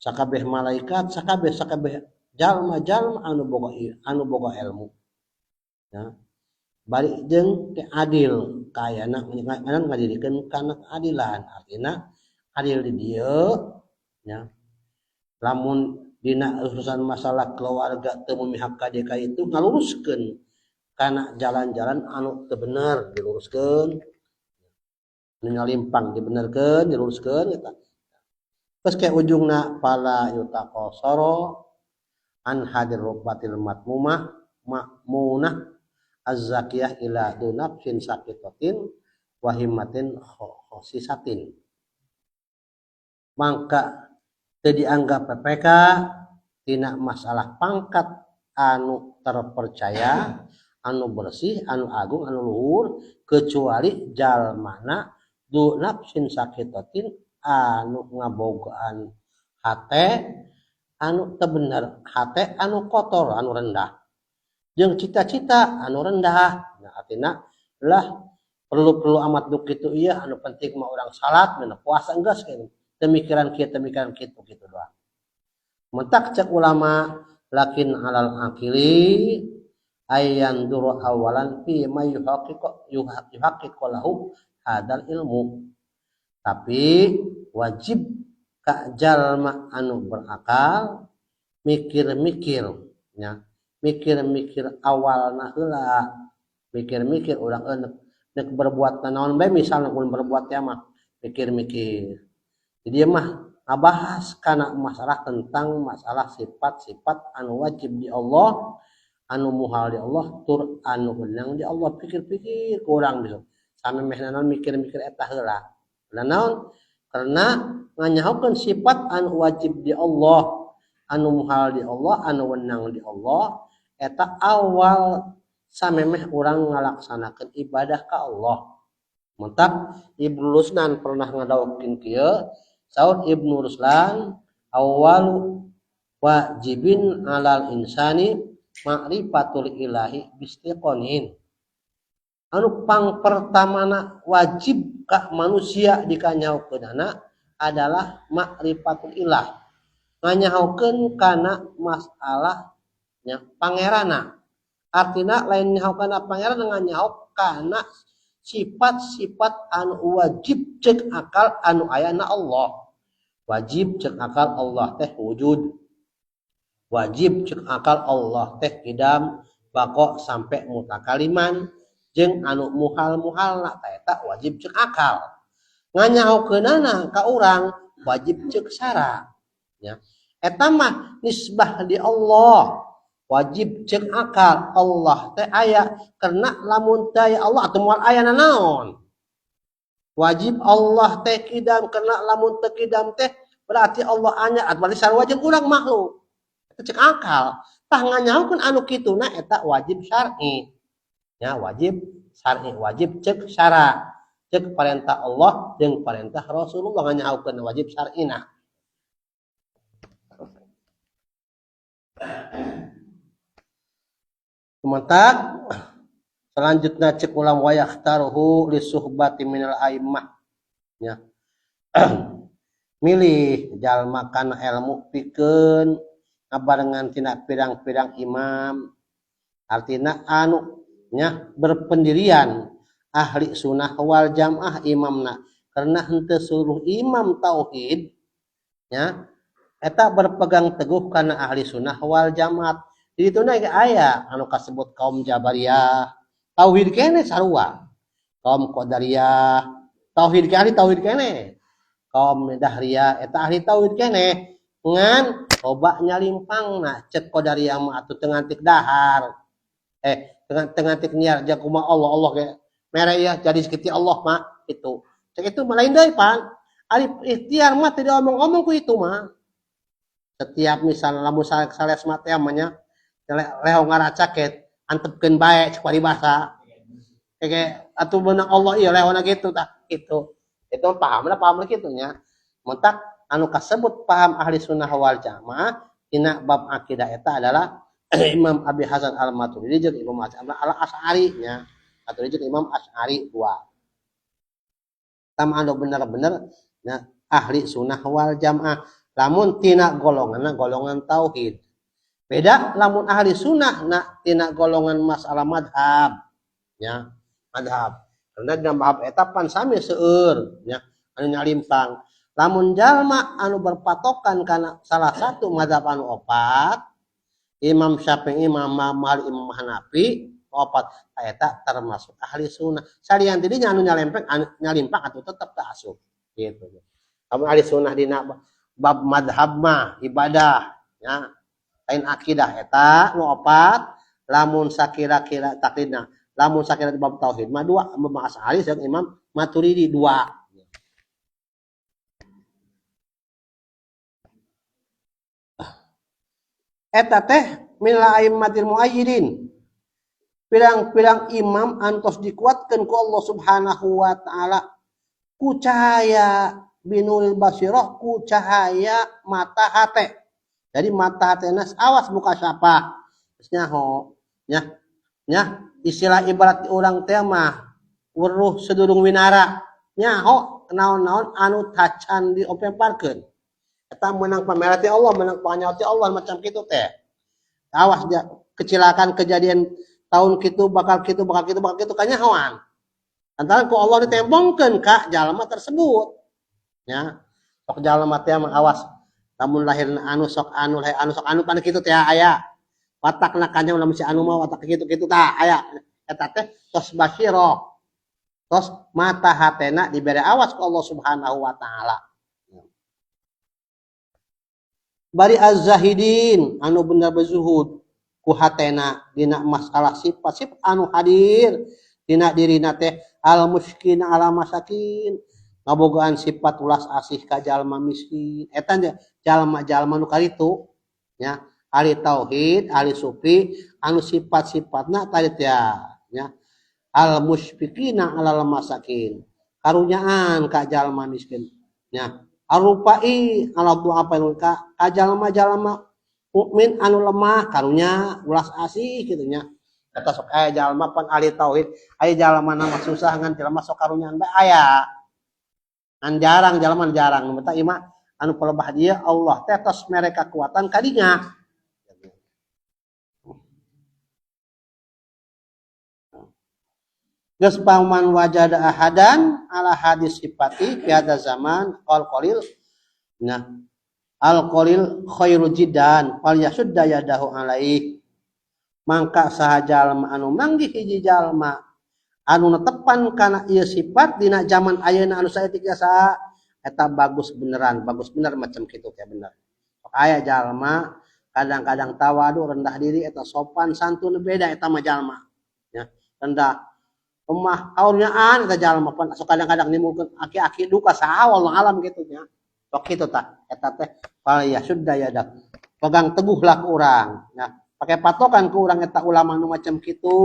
Sakabeh malaikat, sakabeh jalma-jalma anu boga ilmu. Ya. Bari jeung teh adil kayana nganan ngadirikeun kana keadilan, artina adil di dieu nya. Lamun dina urusan masalah keluarga teu memihak ka dieu ka itu ngaluruskeun kana jalan-jalan anu teu bener diluruskeun, nu nyalimpang dibenerkeun, diluruskeun eta. Terus ke ujungna fala yutaqasara an hadir rukbatil matmumah makmunah az-zakiyah ila dunafsin sakitatin wahimatin khosisatin. Mangka teu dianggap PPK tina masalah pangkat anu terpercaya, anu bersih, anu agung, anu luhur, kecuali jalmana du nafsin sakitatin anu ngabogaan hate anu teu bener, hate anu kotor, anu rendah, jeung cita-cita anu rendah. Nah, artina lah perlu-perlu amat duk kitu ieu, anu penting mah urang salat, mena puasa enggeus kitu. Temikiran kieu, temikiran kitu kitu doang. Mentak cek ulama lakin alal akili ayan duru awalan fi ma yuhaqqiqu yuhaqqiqu lahu hadal ilmu. Tapi wajib ka jalma anu berakal mikir-mikir nya, mikir-mikir awalna heula, mikir-mikir urang nek berbuat naon bae, misalna ulun berbuat ya mah mikir-mikir. Jadi dia mah ngabahas kana masalah tentang masalah sifat-sifat anu wajib di Allah, anu muhal di Allah, tur anu benang di Allah, pikir-pikir kurang bisa. Sampe meh naon mikir-mikir eta heula. Karena naon? Karena nganyahokeun sifat anu wajib di Allah, anu muhal di Allah, anu wenang di Allah, eta awal samemeh urang ngalaksanakeun ibadah ka Allah. Mentak Ibnu Ruslan pernah ngadawakeun kieu, saur Ibnu Ruslan awalu wajibin alal insani ma'rifatul ilahi bistiqonin. Anu pang pertamana wajib ka manusia dikanyahokeunana adalah ma'rifatul ilah. Nganyahokeun kana masalahnya pangerana. Artina lain nyaho kana pangeran, nganyaho kana sifat-sifat anu wajib cek akal anu ayana Allah. Wajib cek akal Allah teh wujud. Wajib cek akal Allah teh idam bako sampai mutakaliman jeung anu muhal-muhalna ta eta wajib cek akal. Nganyahokeunana ka urang wajib cek sara. Ya. Eta mah nisbah di Allah. Wajib cek akal Allah teh aya karena lamun teh aya Allah atau moal aya nanaon. Wajib Allah teh kidam karena lamun teh kidam teh berarti Allah anyar atau berarti sarua jeung urang makhluk. Eta cek akal. Tah nganyahokeun anu kituna eta wajib syar'i. Ya wajib syar'i, wajib cek syara. Cek perintah Allah jeung perintah Rasulullah nganyahokeun wajib syar'ina. Sementara selanjutnya cek ulam wayakhtaruhu lisuhbati minal a'immah. Ya. Milih jalma kana ilmu pikeun ngabarengan tina pirang-pirang imam. Artina anu nya berpendirian, Ahli sunnah wal jamaah imamna, karena henteu seluruh imam tauhid nya eta berpegang teguh kana ahli sunnah wal jamaah. Di ditu ge aya anu kasebut kaum Jabariyah, tauhid keneh sarua, kaum Qadariyah tauhid ke ahli tauhid keneh, kaum Dahriyah eta ahli tauhid keneh, ngan loba nyalimpangna. Cek Qadariyah mah atuh teu ngantik dahar, teu ngantik niar ja kumaha Allah Allah ge mere ya jadi sekitu Allah mah itu. Cek itu mah lain deui pan. Ari ikhtiar mah teu diomong-omong ku itu mah. Setiap misalnya lamun sales mah teh mah nya leho ngaracaket antepkeun bae cek paribasa. Kayak atuh beunang Allah ieu lehona kitu tah kitu. Itu pahamna paham kitu nya. Mentak anu kasebut paham ahli sunnah wal jamaah dina bab akidah eta adalah Imam Abi Hasan Al-Maturidi jeung Imam Al-Asy'ari nya. Maturidi jeung Imam Asy'ari dua. Tama anu bener-bener nya ahli sunnah wal jamaah. Lamun tina golonganna golongan tauhid. Beda lamun ahli sunnah na tina golongan masalah madhab nya, madhab. Karena dina madhab eta pan sami seueur nya anu nyalimpang. Lamun jalma anu berpatokan kana salah satu madhab anu opat, Imam Syafi'i, Imam Malik, Imam Hanafi, opat eta termasuk ahli sunnah. Salian tidinya anu nyalempeng, anu nyalimpang atuh tetep teu asup gitu. Lamun ahli sunnah dina bab madhab mah ibadah nya, lain akidah eta nu opat, lamun sakira-kira taklidna, lamun sakira bab tauhid mah dua, Imam Asy'ari jeung Imam Maturidi dua. Eta teh min la'immatil muayyidin, pirang-pirang imam antos dikuatkeun ku Allah Subhanahu wa taala ku cahaya binuril basirah, ku cahaya mata hate. Jadi mata hatena awas muka siapa geus nyaho nya, nya istilah ibarat urang teh mah weruh sedurung winara, nyaho naon-naon anu tacan diopemparkeun. Eta menang pameran ti Allah, menang panyawa ti Allah macam kitu teh. Awas dia kecelakaan kejadian tahun kitu bakal kitu bakal kitu bakal kitu kanyahoan. Antara ku Allah ditembongkeun ka jalma tersebut. Ya. Sok jalma teh mah awas lamun lahirna anu sok anu lahir anu sok anu pan kitu teh aya. Watakna kanyaho lamun si anu mah watak kitu-kitu tah aya. Eta teh tos basyirah. Tos mata hatena dibere awas ku Allah Subhanahu wa taala. Bari az-zahidin anu bener berzuhud ku hatena dina masalah sifat-sifat anu hadir dina dirina teh al-muskin ala masakin, ngabogaan sifat ulas asih ka jalma miskin. Eta jalma-jalma nu karitu nya, ahli tauhid, ahli sufi anu sifat-sifatna tadi teh nya al-musfikina alal masakin, karunyaan ka jalma miskin nya, arupai ala du'afa ka jalma-jalma mukmin anu lemah karunya ulas asih kitu nya. Eta sok aya jalma pan ahli tauhid, aya jalma mah susah ngan jelema sok karunyaan bae aya. Ngan jarang jalma jarang nu teh ieu mah anu palebah dieu Allah teh tos mere kakuatan kadinya. Geus paman wajada ahadan ala hadis sifati fi hadza zaman qal qalil. Nah, al qalil khairu jiddan fal yasudda yadahu alaih. Mangka saha jalma anu manggih hiji jalma anu netepan kana ieu sifat dina zaman ayeuna anu saeutik jasa eta bagus beneran, bagus bener macam kitu teh bener. Sok aya jalma kadang-kadang tawadu rendah diri eta sopan santun beda eta mah jalma nya, rendah lemah kaurnyaan eta jalma pan sok kadang-kadang nimbulkeun aki-aki duka saha wallahu alam kitu nya. Sok kitu tah eta teh fal yasudda yadak, pegang teguhlah ku urang nya, pakai patokan ku urang eta ulama nu macam kitu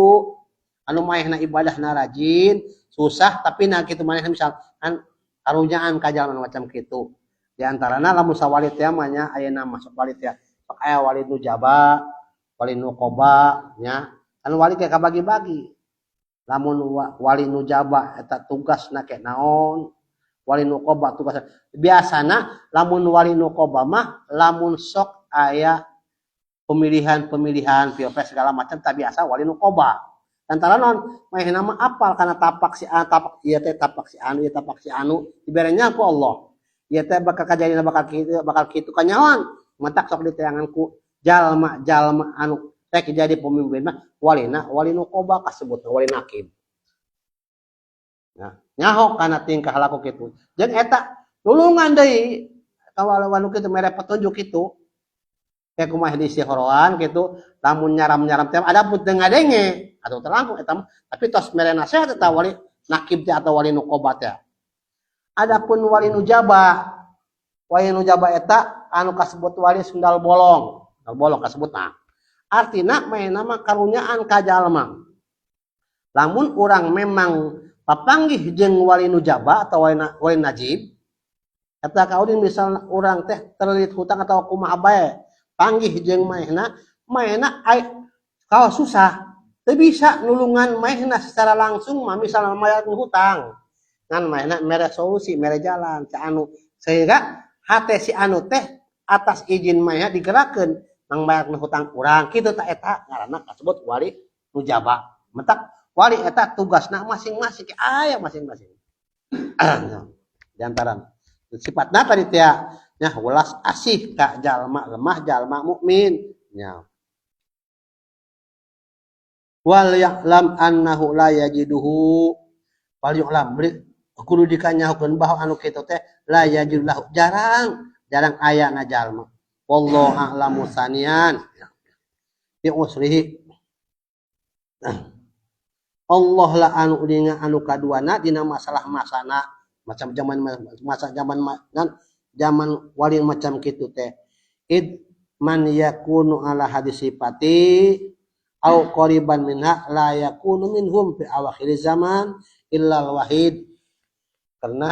anu maehna ibadahna rajin susah tapi na kitu manehna misal kan karunyaan ka jalma nu macam kitu. Di antarana lamun sawali teh mah nya ayeuna masuk wali teh sok aya wali nu jaba, wali nu qoba nya, anu wali teh kabagi-bagi. Lamun wali nu jaba eta tugasna ke naon, wali nu qoba tugasna. Biasana lamun wali nu qoba mah lamun sok aya pemilihan-pemilihan pilpres segala macam tak biasa wali nu qoba. Lantaran non manehna mah apal kana tapak si A, tapak ieu teh tapak si anu, ieu tapak si anu diberenya ku Allah. Ieu teh bakal kajadian bakal kitu kanyahoan. Matak sok diteangan ku jalma-jalma anu rek jadi pemimpin mah walina wali nuqaba kasebutna wali nakib. Nah, nyaho kana tingkah laku kitu. Jeung eta nulungan deui kawala-wala kitu mere petunjuk kitu. Kayak kumaha di sihoroan kitu, lamun nyaram-nyaram teh ada pun teu ngadenge atau terlangkung eta mah, tapi tos mere nasihat eta wali nakib teh atau wali nuqaba teh. Adapun wali nujaba, wali nujaba eta anu kasebut wali sundal bolong, sundal bolong kasebutna. Artina maena mah karunyaan ka jalma. Lamun urang memang papanggih jeung wali nujaba atau wali najib, eta kaudin misalna urang teh terlilit hutang atau kumaha bae, panggih jeung maehna, maehna ai kalau susah teu bisa nulungan maehna secara langsung mah misalna mayar hutang. Ngan maehna mere solusi, mere jalan ca anu sehingga hate si anu teh atas izin maehna digerakkeun nang mayar hutang urang kitu ta eta ngaranna kasebut wali nujaba. Mentak wali eta tugasna masing-masing aya masing-masing. Di antara sifatna tadi teh nya welas asih ka jalma lemah jalma mukmin nya. Wal ya'lam annahu la yajiduhu wal yu'lam beri kudu dikanyahokeun bahwa anu kitu teh la yajiduhu jarang jarang aya na jalma. Wallahu a'lamu sanian bi usrihi. Allah la anu dinga anu kaduana dina masalah masana macam zaman masa zaman dan zaman wali macam kitu teh id man yakunu ala hadis sifati au qariban minha la yakunu minhum fi awakhir zaman illa al wahid. Karena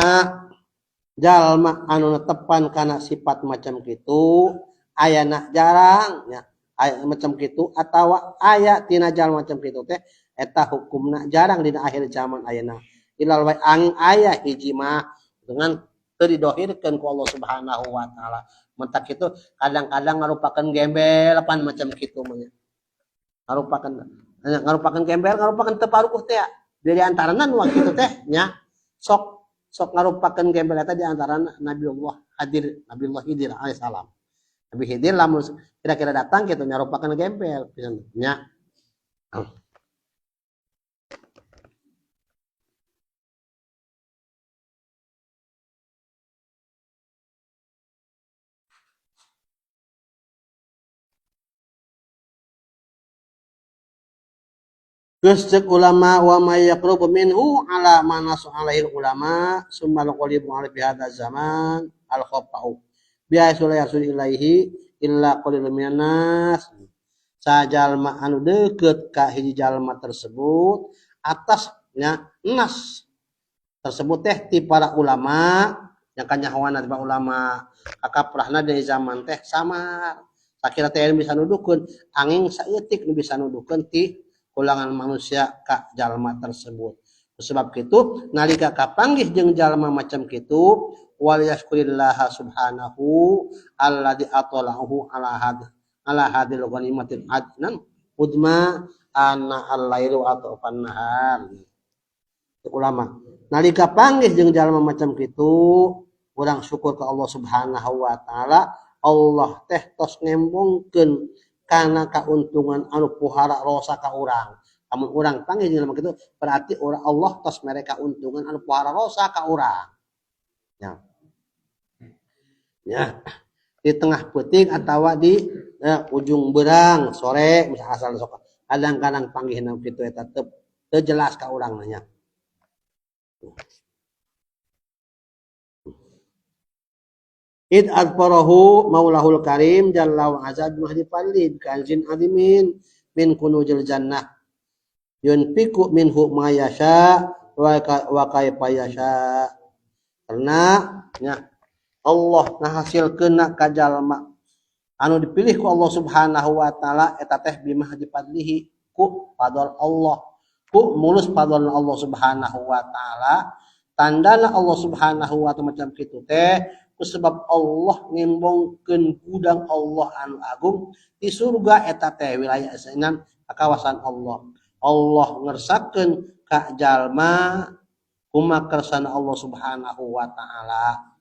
jalma anu netepan kana sifat macam kitu ayana jarang nya aya macam kitu atawa aya tina jalma macam kitu teh eta hukumna jarang dina akhir zaman ayeuna ilal wa ang aya hiji mah dengan teu didohirkeun ku Allah Subhanahu wa taala. Mentak kitu kadang-kadang ngarupakeun gembel pan macam kitu mah nya. Ngarupakeun gembel, ngarupakeun teu parukuh teh. Di antarana nu kitu teh nya sok sok ngarupakeun gembel eta di antarana Nabiullah Hadir, Nabiullah Khidir alaihissalam. Nabi Khidir lamun kira-kira datang kitu nyarupakeun gembel pisan nya. Terus cek ulama wa may yaqrubu minhu ala ma nasu alaihi ulama summa qalibu ala fi hadza zaman al khafa'u biaisu la yasul ilaihi illa qalilun minan nas. Sajalma anu deukeut ka hiji jalma tersebut atasnya nas tersebut teh ti para ulama yang kanyahoana ti para ulama kakaprahna di zaman teh samar sakira teh bisa nuduhkeun angin saeutik nu bisa nuduhkeun ti ulangan manusia ka jalma tersebut. Sebab kitu nalika kapanggih jeung jalma macam kitu wal yashkurillaha subhanahu alladzi atalahu ala had ala hadil ghanimatil adnan udma anna al-lailu atau nahar. Ulama nalika panggih jeung jalma macam kitu urang syukur ka Allah Subhanahu wa taala. Allah teh tos ngembongkeun kana kauntungan anu pohara rosa ka urang. Lamun urang panggih jeung jalma kitu berarti urang Allah tos mere kauntungan anu pohara rosa ka urang. Ya. Ya. Di tengah peuting atawa di ujung berang sore misal asal sok kadang-kadang panggihna kitu eta teu jelas ka urang nya. Id adfarahu maulahul karim jalla wa azza bi mahdi fadli bi kanzin azimin min kunuzil jannah yunfiqu minhu ma yasha wa kaifa yasha. Karena nya Allah ngahasilkeun ka jalma anu dipilih ku Allah Subhanahu wa taala eta teh bi mahdi fadlihi ku fadl Allah ku mulus fadl Allah Subhanahu wa taala. Tandana Allah Subhanahu wa taala macam kitu teh kusebab Allah ngembongkeun gudang Allah anu agung di surga eta teh wilayah sainan kawasan Allah. Allah ngersakeun ka jalma kumaha kersana Allah Subhanahu wa taala.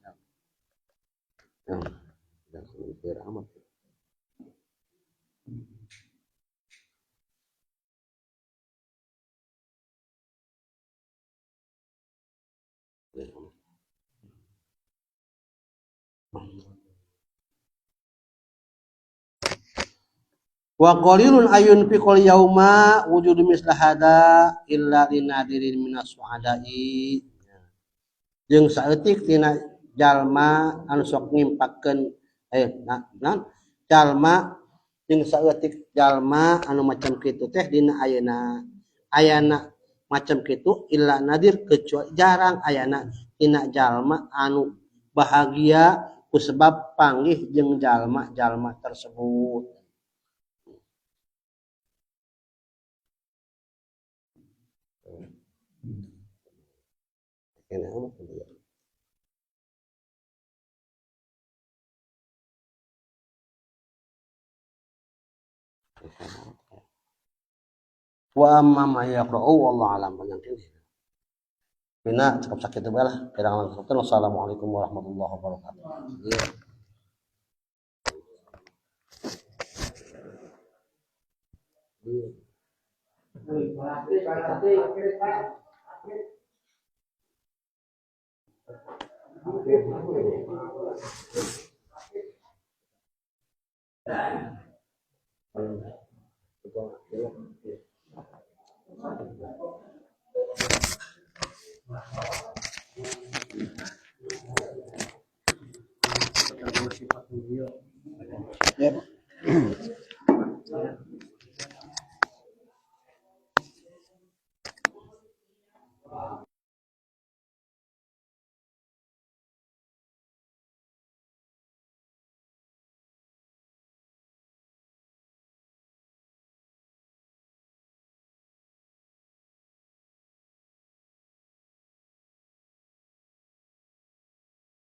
Wa qalilun ayun fiqul yauma wujudu misla hada illa linadirin minas suadai. Jeung saeutik tina jalma anu sok ngimpakeun jalma jeung saeutik jalma anu macam kitu teh dina ayeuna ayana macam kitu illa nadir kecuali jarang ayana tina jalma anu bahagia kusebab panggih jeung jalma-jalma tersebut. Wa amma ma yaqra'u wallahu a'lam. Bina cukup sakit bae lah. Kirang langkung. Wassalamualaikum warahmatullahi wabarakatuh. Iya.